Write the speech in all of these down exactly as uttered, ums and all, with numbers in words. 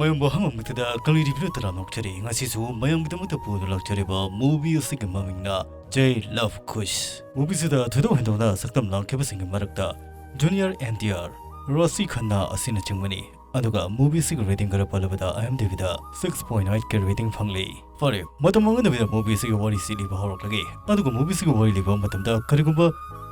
ꯃꯌꯥꯝꯕꯨ ꯑꯍꯥꯟꯕꯃꯛꯇꯗ ꯀꯪꯂꯩ ꯔꯤꯚꯤꯌꯨ ꯇꯔꯥꯝꯅ ꯑꯣꯛꯆꯔꯤ꯫ ꯉꯁꯤꯁꯨ ꯃꯌꯥꯝꯒꯤꯗꯃꯛꯇ ꯄꯨꯗꯨꯅ ꯂꯥꯛꯆꯔꯤꯕ movie ꯑꯁꯤꯒꯤ ꯃꯃꯤꯡꯅ Jay Love Kush꯫ Movie ꯑꯁꯤꯗ ꯊꯣꯏꯗꯣꯛ ꯍꯦꯟꯗꯣꯛꯅ ꯁꯛꯇꯝ ꯂꯥꯡꯈꯤꯕꯁꯤꯡꯒꯤ ꯃꯔꯛꯇ ꯖꯨꯅꯤꯌꯔ ꯑꯦꯟ ꯇꯤ ꯑꯥꯔ, ꯔꯥꯁꯤ ꯈꯟꯅꯥ ꯑꯁꯤꯅꯆꯤꯡꯕꯅꯤ꯫ ꯑꯗꯨꯒ movie ꯑꯁꯤꯒꯤ rating ꯈꯔ ꯄꯜꯂꯕꯗ IMDb ꯗ six point eight ꯀꯤ rating ꯐꯪꯂꯤ꯫ ꯐꯔꯦ, ꯃꯇꯝ ꯃꯥꯡꯍꯟꯗꯕꯤꯗ movie ꯑꯁꯤꯒꯤ ꯋꯥꯔꯤꯁꯤ ꯂꯤꯕ ꯍꯧꯔꯛꯂꯒꯦ꯫ ꯑꯗꯨꯒ movie ꯑꯁꯤꯒꯤ ꯋꯥꯔꯤ ꯂꯤꯕ ꯃꯇꯝꯗ ꯀꯔꯤꯒꯨꯝꯕ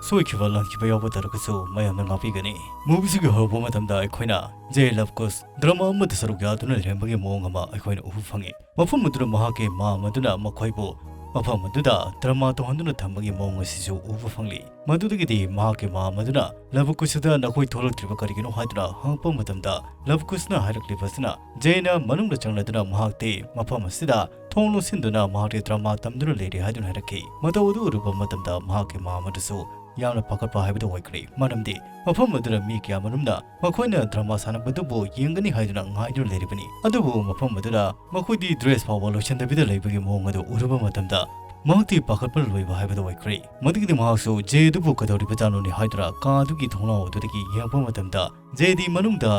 ꯁꯣꯏꯈꯤꯕ ꯂꯥꯟꯈꯤꯕ ꯌꯥꯎꯕ ꯇꯥꯔꯒꯁꯨ ꯃꯌꯥꯝꯅ ꯉꯥꯛꯄꯤꯒꯅꯤ꯫ Movie ꯑꯁꯤꯒꯤ ꯍꯧꯔꯛꯄ ꯃꯇꯝꯗ ꯑꯩꯈꯣꯏꯅ Jay Love Kush drama ꯑꯃꯗ ꯁꯔꯨꯛ ꯌꯥꯗꯨꯅ ꯂꯩꯔꯝꯕꯒꯤ ꯃꯑꯣꯡ ꯑꯃ ꯑꯩꯈꯣꯏꯅ ꯎꯕ ꯐꯪꯉꯤ꯫ ꯃꯐꯝ ꯑꯗꯨꯗ ꯃꯍꯥꯛꯀꯤ ꯃꯥꯝ ꯑꯗꯨꯅ ꯃꯈꯣꯏꯕꯨ ꯃꯐꯝ ꯑꯗꯨꯗ drama ꯇꯧꯍꯟꯗꯨꯅ ꯊꯝꯕꯒꯤ ꯃꯑꯣꯡ ꯑꯁꯤꯁꯨ ꯎꯕ ꯐꯪꯂꯤ꯫ ꯃꯗꯨꯗꯒꯤꯗꯤ ꯃꯍꯥꯛꯀꯤ ꯃꯥꯝ ꯑꯗꯨꯅ Love Kush ꯗ "ꯅꯈꯣꯏ ꯊꯣꯛꯂꯛꯇ꯭ꯔꯤꯕ ꯀꯔꯤꯒꯤꯅꯣ?" ꯍꯥꯏꯗꯨꯅ ꯍꯪꯉꯛꯄ ꯃꯇꯝꯗ, Love Kush ꯅ ꯍꯥꯏꯔꯛꯂꯤꯕꯁꯤꯅ, Jay ꯅ ꯃꯅꯨꯡꯗ ꯆꯪꯂꯗꯨꯅ ꯃꯍꯥꯛꯇꯤ ꯃꯐꯝ ꯑꯁꯤꯗ ꯊꯣꯡ ꯂꯣꯟꯁꯤꯟꯗꯨꯅ ꯃꯍꯥꯛꯇꯤ drama ꯇꯝꯗꯨꯅ ꯂꯩꯔꯤ ꯍꯥꯏꯗꯨꯅ ꯍꯥꯏꯔꯛꯈꯤ꯫ ꯃꯇꯧ ꯑꯗꯨ ꯎꯔꯨꯕ ꯃꯇꯝꯗ ꯃꯍꯥꯛꯀꯤ ꯃꯥꯝ ꯑꯗꯨꯁꯨ ꯌꯥꯝꯅ ꯄꯥꯈꯠꯄ ꯍꯥꯏꯕꯗꯨ ꯑꯣꯏꯈ꯭ꯔꯦ꯫ ꯃꯔꯝꯗꯤ ꯃꯐꯝ ꯑꯗꯨꯗ ꯃꯤ ꯀꯌꯥꯃꯔꯨꯝꯅ ꯃꯈꯣꯏꯅ drama ꯁꯥꯟꯅꯕꯗꯨꯕꯨ ꯌꯦꯡꯒꯅꯤ ꯍꯥꯏꯗꯨꯅ ꯉꯥꯏꯗꯨꯅ ꯂꯩꯔꯤꯕꯅꯤ꯫ ꯑꯗꯨꯕꯨ ꯃꯐꯝ ꯑꯗꯨꯗ ꯃꯈꯣꯏꯗꯤ dress ꯐꯥꯎꯕ ꯂꯣꯏꯁꯤꯟꯗꯕꯤꯗ ꯂꯩꯕꯒꯤ ꯃꯑꯣꯡ ꯑꯗꯨ ꯎꯔꯨꯕ ꯃꯇꯝꯗ ꯃꯍꯥꯛꯇꯤ ꯄꯥꯈꯠꯄꯅ ꯂꯣꯏꯕ ꯍꯥꯏꯕꯗꯨ ꯑꯣꯏꯈ꯭ꯔꯦ꯫ ꯃꯗꯨꯒꯤꯗꯤ ꯃꯍꯥꯛꯁꯨ Jay ꯑꯗꯨꯕꯨ ꯀꯩꯗꯧꯔꯤꯕꯖꯥꯠꯅꯣꯅꯦ ꯍꯥꯏꯗꯨꯅ ꯀꯥ ꯑꯗꯨꯒꯤ ꯊꯣꯡꯅꯥꯎ ꯑꯗꯨꯗꯒꯤ ꯌꯦꯡꯉꯛꯄ ꯃꯇꯝꯗ Jay ꯗꯤ ꯃꯅꯨꯡꯗ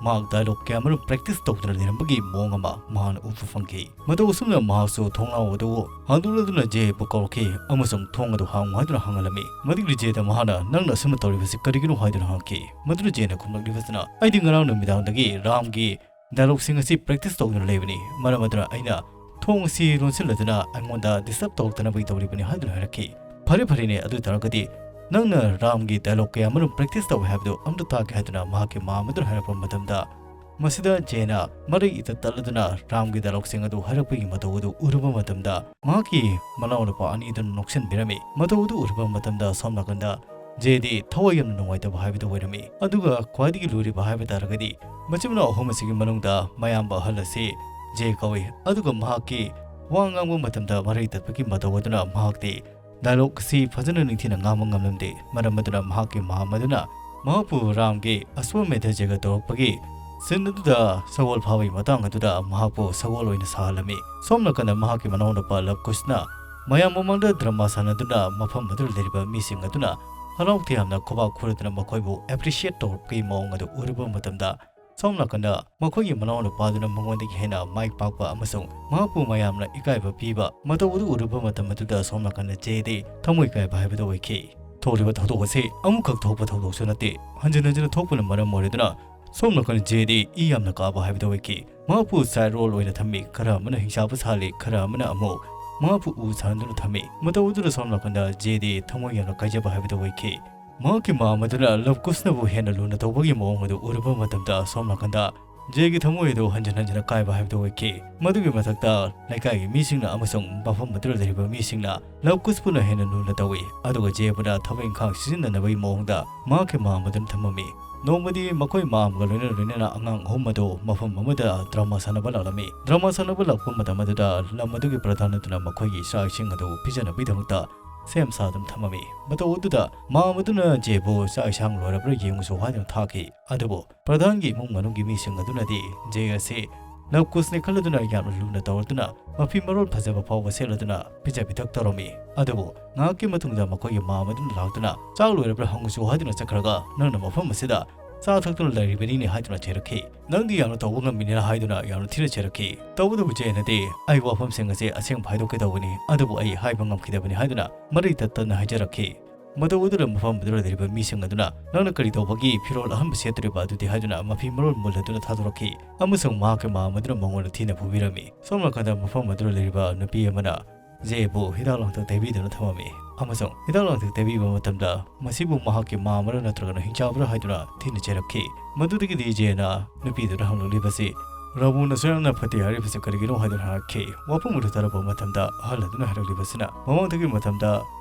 ꯃꯍꯥꯛ dialogue ꯀꯌꯥꯃꯔꯨꯝ practice ꯇꯧꯗꯨꯅ ꯂꯩꯔꯝꯕꯒꯤ ꯃꯑꯣꯡ ꯑꯃ ꯃꯍꯥꯛꯅ ꯎꯕ ꯐꯪꯈꯤ꯫ ꯃꯇꯧ ꯑꯁꯨꯝꯅ ꯃꯍꯥꯛꯁꯨ ꯊꯣꯡꯅꯥꯎ ꯑꯗꯨ ꯍꯥꯡꯗꯣꯛꯂꯗꯨꯅ Jay ꯕꯨ ꯀꯧꯔꯛꯈꯤ ꯑꯃꯁꯨꯡ "ꯊꯣꯡ ꯑꯗꯨ ꯍꯥꯡꯉꯨ" ꯍꯥꯏꯗꯨꯅ ꯍꯪꯍꯜꯂꯝꯃꯤ꯫ ꯃꯗꯨꯒꯤ Jay ꯗ ꯃꯍꯥꯛꯅ "ꯅꯪꯅ ꯑꯁꯨꯝꯅ ꯇꯧꯔꯤꯕꯁꯤ ꯀꯔꯤꯒꯤꯅꯣ?" ꯍꯥꯏꯗꯨꯅ ꯍꯪꯉꯛꯈꯤ꯫ ꯃꯗꯨꯗ Jay ꯅ ꯈꯨꯝꯂꯛꯂꯤꯕꯁꯤꯅ, "ꯑꯩꯗꯤ ꯉꯔꯥꯡ ꯅꯨꯃꯤꯗꯥꯡꯗꯒꯤ ꯔꯥꯝꯒꯤ dialogue ꯁꯤꯡ ꯑꯁꯤ practice ꯇꯧꯗꯨꯅ ꯂꯩꯕꯅꯤ꯫ ꯃꯔꯝ ꯑꯗꯨꯅ ꯑꯩꯅ ꯊꯣꯡ ꯑꯁꯤ ꯂꯣꯟꯁꯤꯜꯂꯗꯨꯅ ꯑꯩꯉꯣꯟꯗ disturb ꯇꯧꯔꯛꯇꯅꯕꯒꯤ ꯇꯧꯔꯤꯕꯅꯤ" ꯍꯥꯏꯗꯨꯅ ꯍꯥꯏꯔꯛꯈꯤ꯫ "ꯐꯔꯦ, ꯐꯔꯦꯅꯦ, ꯑꯗꯨ ꯑꯣꯏ ꯇꯥꯔꯒꯗꯤ ꯅꯪꯅ ꯔꯥꯝꯒꯤ dialogue ꯀꯌꯥꯃꯔꯨꯝ practice ꯇꯧꯏ ꯍꯥꯏꯕꯗꯨ ꯑꯝꯇ ꯇꯥꯒꯦ" ꯍꯥꯏꯗꯨꯅ ꯃꯍꯥꯛꯀꯤ ꯃꯥꯝ ꯑꯗꯨꯅ ꯍꯥꯏꯔꯛꯄ ꯃꯇꯝꯗ, ꯃꯁꯤꯗ Jay ꯅ ꯃꯔꯩ ꯏꯇꯠ ꯇꯠꯂꯗꯨꯅ ꯔꯥꯝꯒꯤ dialogue ꯁꯤꯡ ꯑꯗꯨ ꯍꯥꯏꯔꯛꯄꯒꯤ ꯃꯇꯧ ꯑꯗꯨ ꯎꯔꯨꯕ ꯃꯇꯝꯗ, ꯃꯍꯥꯛꯀꯤ ꯃꯅꯥꯎꯅꯨꯄꯥ ꯑꯅꯤ ꯑꯗꯨꯅ ꯅꯣꯛꯁꯤꯟꯕꯤꯔꯝꯃꯤ꯫ ꯃꯇꯧ ꯑꯗꯨ ꯎꯔꯨꯕ ꯃꯇꯝꯗ ꯁꯣꯝ ꯅꯥꯀꯟꯗ Jay ꯗꯤ ꯊꯋꯥꯏ ꯌꯥꯝꯅ ꯅꯨꯡꯉꯥꯏꯇꯕ ꯍꯥꯏꯕꯗꯨ ꯑꯣꯏꯔꯝꯃꯤ꯫ ꯑꯗꯨꯒ ꯈ꯭ꯋꯥꯏꯗꯒꯤ ꯂꯨꯔꯤꯕ ꯍꯥꯏꯕ ꯇꯥꯔꯒꯗꯤ, ꯃꯆꯤꯟ ꯃꯅꯥꯎ ꯑꯍꯨꯝ ꯑꯁꯤꯒꯤ ꯃꯅꯨꯡꯗ ꯃꯌꯥꯝꯕ ꯑꯍꯜ ꯑꯁꯤ Jay ꯀꯧꯏ꯫ ꯑꯗꯨꯒ ꯃꯍꯥꯛꯀꯤ ꯋꯥ ꯉꯥꯡꯕ ꯃꯇꯝꯗ ꯃꯔꯩ ꯇꯠꯄꯒꯤ ꯃꯇꯧ ꯑꯗꯨꯅ ꯃꯍꯥꯛꯇꯤ dialogue ꯑꯁꯤ ꯐꯖꯅ ꯅꯤꯡꯊꯤꯅ ꯉꯥꯡꯕ ꯉꯝꯂꯝꯗꯦ꯫ ꯃꯔꯝ ꯑꯗꯨꯅ ꯃꯍꯥꯛꯀꯤ ꯃꯥꯝ ꯑꯗꯨꯅ ꯃꯍꯥꯛꯄꯨ ꯔꯥꯝꯒꯤ ꯑꯁ꯭ꯋꯃꯦꯙ ꯌꯥꯒ ꯇꯧꯔꯛꯄꯒꯤ scene ꯑꯗꯨꯗ ꯁꯒꯣꯜ ꯐꯥꯕꯒꯤ ꯃꯇꯥꯡ ꯑꯗꯨꯗ ꯃꯍꯥꯛꯄꯨ ꯁꯒꯣꯜ ꯑꯣꯏꯅ ꯁꯥꯍꯜꯂꯝꯃꯤ꯫ ꯁꯣꯝ ꯅꯥꯀꯟꯗ ꯃꯍꯥꯛꯀꯤ ꯃꯅꯥꯎꯅꯨꯄꯥ Love Kush ꯅ ꯃꯌꯥꯝ ꯃꯃꯥꯡꯗ drama ꯁꯥꯟꯅꯗꯨꯅ ꯃꯐꯝ ꯑꯗꯨꯗ ꯂꯩꯔꯤꯕ ꯃꯤꯁꯤꯡ ꯑꯗꯨꯅ ꯍꯔꯥꯎ ꯇꯌꯥꯝꯅ ꯈꯨꯕꯥꯛ ꯈꯨꯔꯗꯨꯅ ꯃꯈꯣꯏꯕꯨ appreciate ꯇꯧꯔꯛꯄꯒꯤ ꯃꯑꯣꯡ ꯑꯗꯨ ꯎꯔꯨꯕ ꯃꯇꯝꯗ, ꯁꯣꯝ ꯅꯥꯀꯟꯗ ꯃꯈꯣꯏꯒꯤ ꯃꯅꯥꯎꯅꯨꯄꯥꯗꯨꯅ ꯃꯉꯣꯟꯗꯒꯤ ꯍꯦꯟꯅ ꯃꯥꯏ ꯄꯥꯛꯄ ꯑꯃꯁꯨꯡ ꯃꯍꯥꯛꯄꯨ ꯃꯌꯥꯝꯅ ꯏꯀꯥꯏꯕ ꯄꯤꯕ ꯃꯇꯧ ꯑꯗꯨ ꯎꯔꯨꯕ ꯃꯇꯝ ꯑꯗꯨꯗ ꯁꯣꯝ ꯅꯥꯀꯟꯗ ꯖꯦꯗꯤ ꯊꯃꯣꯏ ꯀꯥꯏꯕ ꯍꯥꯏꯕꯗꯨ ꯑꯣꯏꯈꯤ꯫ ꯊꯣꯛꯂꯤꯕ ꯊꯧꯗꯣꯛ ꯑꯁꯤ ꯑꯃꯨꯛꯈꯛ ꯊꯣꯛꯄ ꯊꯧꯗꯣꯛꯁꯨ ꯅꯠꯇꯦ, ꯍꯟꯖꯤꯟ ꯍꯟꯖꯤꯟꯅ ꯊꯣꯛꯄꯅ ꯃꯔꯝ ꯑꯣꯏꯔꯗꯨꯅ ꯁꯣꯝ ꯅꯥꯀꯟꯗ ꯖꯦꯗꯤ ꯏ ꯌꯥꯝꯅ ꯀꯥꯕ ꯍꯥꯏꯕꯗꯨ ꯑꯣꯏꯈꯤ꯫ ꯃꯍꯥꯛꯄꯨ ꯁꯥꯏꯠ ꯔꯣꯜ ꯑꯣꯏꯅ ꯊꯝꯃꯤ, ꯈꯔ ꯑꯃꯅ ꯍꯤꯡꯆꯥꯕ ꯁꯥꯜꯂꯤ, ꯈꯔ ꯑꯃꯅ ꯑꯃꯨꯛ ꯃꯍꯥꯛꯄꯨ ꯎ ꯁꯥꯍꯟꯗꯨꯅ ꯊꯝꯃꯤ꯫ ꯃꯇꯧ ꯑꯗꯨꯗ ꯁꯣꯝ ꯅꯥꯀꯟꯗ ꯖꯦꯗꯤ ꯊꯃꯣꯏ ꯌꯥꯝꯅ ꯀꯥꯏꯖꯕ ꯍꯥꯏꯕꯗꯨ ꯑꯣꯏꯈꯤ꯫ ꯃꯍꯥꯛꯀꯤ ꯃꯥꯝ ꯑꯗꯨꯅ ꯂꯕ ꯀꯨꯁꯅꯕꯨ ꯍꯦꯟꯅ ꯂꯨꯅ ꯇꯧꯕꯒꯤ ꯃꯑꯣꯡ ꯑꯗꯨ ꯎꯔꯨꯕ ꯃꯇꯝꯗ ꯁꯣꯝ ꯅꯥꯀꯟꯗ ꯖꯦꯒꯤ ꯊꯃꯣꯏ ꯑꯗꯨ ꯍꯟꯖꯤꯟ ꯍꯟꯖꯤꯟꯅ ꯀꯥꯏꯕ ꯍꯥꯏꯕꯗꯨ ꯑꯣꯏꯈꯤ꯫ ꯃꯗꯨꯒꯤ ꯃꯊꯛꯇ ꯂꯩꯀꯥꯏꯒꯤ ꯃꯤꯁꯤꯡꯅ ꯑꯃꯁꯨꯡ ꯃꯐꯝ ꯑꯗꯨꯗ ꯂꯩꯔꯤꯕ ꯃꯤꯁꯤꯡꯅ ꯂꯕ ꯀꯨꯁꯄꯨꯅ ꯍꯦꯟꯅ ꯂꯨꯅ ꯇꯧꯏ, ꯑꯗꯨꯒ ꯖꯦꯕꯨꯅ ꯊꯕꯛ ꯏꯪꯈꯥꯡ ꯁꯤꯖꯤꯟꯅꯅꯕꯒꯤ ꯃꯑꯣꯡꯗ ꯃꯍꯥꯛꯀꯤ ꯃꯥꯝ ꯑꯗꯨꯅ ꯊꯝꯃꯝꯃꯤ꯫ ꯅꯣꯡꯃꯗꯤ ꯃꯈꯣꯏ ꯃꯥꯝꯒ ꯂꯣꯏꯅꯅ ꯂꯣꯏꯅꯅ ꯑꯉꯥꯡ ꯑꯍꯨꯝ ꯑꯗꯨ ꯃꯐꯝ ꯑꯃꯗ ꯗ꯭ꯔꯃꯥ ꯁꯥꯟꯅꯕ ꯂꯥꯛꯂꯝꯃꯤ꯫ ꯗ꯭ꯔꯃꯥ ꯁꯥꯟꯅꯕ ꯂꯥꯛꯄ ꯃꯇꯝ ꯑꯗꯨꯗ ꯂꯝ ꯑꯗꯨꯒꯤ ꯄ꯭ꯔꯙꯥꯟ ꯑꯗꯨꯅ ꯃꯈꯣꯏꯒꯤ ꯆꯥꯛ ꯏꯁꯤꯡ ꯑꯗꯨ ꯄꯤꯖꯅꯕꯒꯤꯗꯃꯛꯇ ꯁꯦꯝ ꯁꯥꯗꯨꯅ ꯊꯝꯃꯝꯃꯤ꯫ ꯃꯇꯧ ꯑꯗꯨꯗ ꯃꯥꯝ ꯑꯗꯨꯅ ꯖꯦꯕꯨ ꯆꯥꯛ ꯏꯟꯁꯥꯡ ꯂꯣꯏꯔꯕ꯭ꯔꯥ ꯌꯦꯡꯉꯨꯁꯨ ꯍꯥꯏꯗꯨꯅ ꯊꯥꯈꯤ꯫ ꯑꯗꯨꯕꯨ ꯄ꯭ꯔꯙꯥꯟꯒꯤ ꯏꯃꯨꯡ ꯃꯅꯨꯡꯒꯤ ꯃꯤꯁꯤꯡ ꯑꯗꯨꯅꯗꯤ ꯖꯦ ꯑꯁꯤ ꯂꯕ ꯀꯨꯁꯅꯤ ꯈꯜꯂꯗꯨꯅ ꯌꯥꯝꯅ ꯂꯨꯅ ꯇꯧꯔꯗꯨꯅ ꯃꯐꯤ ꯃꯔꯣꯜ ꯐꯖꯕ ꯐꯥꯎꯕ ꯁꯦꯠꯂꯗꯨꯅ ꯄꯤꯖ ꯄꯤꯊꯛ ꯇꯧꯔꯝꯃꯤ꯫ ꯑꯗꯨꯕꯨ ꯉꯥꯏꯍꯥꯛꯀꯤ ꯃꯇꯨꯡꯗ ꯃꯈꯣꯏꯒꯤ ꯃꯥꯝ ꯑꯗꯨꯅ ꯂꯥꯛꯇꯨꯅ ꯆꯥꯛ ꯂꯣꯏꯔꯕ꯭ꯔꯥ ꯍꯪꯉꯨꯁꯨ ꯍꯥꯏꯗꯨꯅ ꯆꯠꯈ꯭ꯔꯒ ꯅꯪꯅ ꯃꯐꯝ ꯑꯁꯤꯗ ꯆꯥ ꯊꯛꯇꯨꯅ ꯂꯩꯔꯤꯕꯅꯤꯅꯦ ꯍꯥꯏꯗꯨꯅ ꯆꯩꯔꯛꯈꯤ꯫ ꯅꯪꯗꯤ ꯌꯥꯝꯅ ꯇꯧꯕ ꯉꯝꯃꯤꯅꯦꯅ ꯍꯥꯏꯗꯨꯅ ꯌꯥꯝꯅ ꯊꯤꯅ ꯆꯩꯔꯛꯈꯤ꯫ ꯇꯧꯕꯇꯕꯨ ꯖꯦꯅꯗꯤ ꯑꯩ ꯋꯥꯐꯝꯁꯤꯡ ꯑꯁꯤ ꯑꯁꯦꯡꯕ ꯍꯥꯏꯗꯣꯛꯀꯦ ꯇꯧꯕꯅꯤ, ꯑꯗꯨꯕꯨ ꯑꯩ ꯍꯥꯏꯕ ꯉꯝꯈꯤꯗꯕꯅꯤ ꯍꯥꯏꯗꯨꯅ ꯃꯔꯩ ꯇꯠꯇꯅ ꯍꯥꯏꯖꯔꯛꯈꯤ꯫ ꯃꯇꯧ ꯑꯗꯨꯗ ꯃꯐꯝ ꯑꯗꯨꯗ ꯂꯩꯔꯤꯕ ꯃꯤꯁꯤꯡ ꯑꯗꯨꯅ ꯅꯪꯅ ꯀꯔꯤ ꯇꯧꯕꯒꯤ ꯐꯤꯔꯣꯜ ꯑꯍꯟꯕ ꯁꯦꯠꯇ꯭ꯔꯤꯕ ꯑꯗꯨꯗꯤ ꯍꯥꯏꯗꯨꯅ ꯃꯐꯤ ꯃꯔꯣꯜ ꯃꯨꯜꯂꯗꯨꯅ ꯊꯥꯗꯣꯔꯛꯈꯤ ꯑꯃꯁꯨꯡ ꯃꯍꯥꯛꯀꯤ ꯃꯥꯝ ꯑꯗꯨꯅ ꯃꯉꯣꯟꯗ ꯊꯤꯅ ꯐꯨꯕꯤꯔꯝꯃꯤ꯫ ꯁꯣꯝ ꯅꯥꯀꯟꯗ ꯃꯐꯝ ꯑꯗꯨꯗ ꯂꯩꯔꯤꯕ ꯅꯨꯄꯤ ꯑꯃꯅ ꯖꯦꯕꯨ ꯍꯤꯗꯥꯛ ꯂꯥꯡꯊꯛ ꯇꯩꯕꯤꯗꯨꯅ ꯊꯝꯃꯝꯃꯤ ꯑꯃꯁꯨꯡ ꯍꯤꯗꯥꯛ ꯂꯥꯡꯊꯛ ꯇꯩꯕꯤꯕ ꯃꯇꯝꯗ ꯃꯁꯤꯕꯨ ꯃꯍꯥꯛꯀꯤ ꯃꯥꯝꯃꯔ ꯅꯠꯇ꯭ꯔꯒꯅ ꯍꯤꯡꯆꯥꯕ꯭ꯔꯥ ꯍꯥꯏꯗꯨꯅ ꯊꯤꯅ ꯆꯩꯔꯛꯈꯤ꯫ ꯃꯗꯨꯗꯒꯤꯗꯤ ꯖꯦꯅ ꯅꯨꯄꯤꯗꯨꯗ ꯍꯪꯂꯛꯂꯤꯕꯁꯤ ꯔꯥꯕꯣꯟ ꯑꯁꯨꯛ ꯌꯥꯝꯅ ꯐꯠꯇꯦ ꯍꯥꯏꯔꯤꯕꯁꯤ ꯀꯔꯤꯒꯤꯅꯣ ꯍꯥꯏꯗꯨꯅ ꯍꯪꯉꯛꯈꯤ꯫ ꯋꯥꯐꯝ ꯑꯗꯨ ꯇꯥꯔꯕ ꯃꯇꯝꯗ ꯑꯍꯜ ꯑꯗꯨꯅ ꯍꯥꯏꯔꯛꯂꯤꯕꯁꯤꯅ ꯃꯃꯥꯡꯗꯒꯤ ꯃꯇꯝꯗ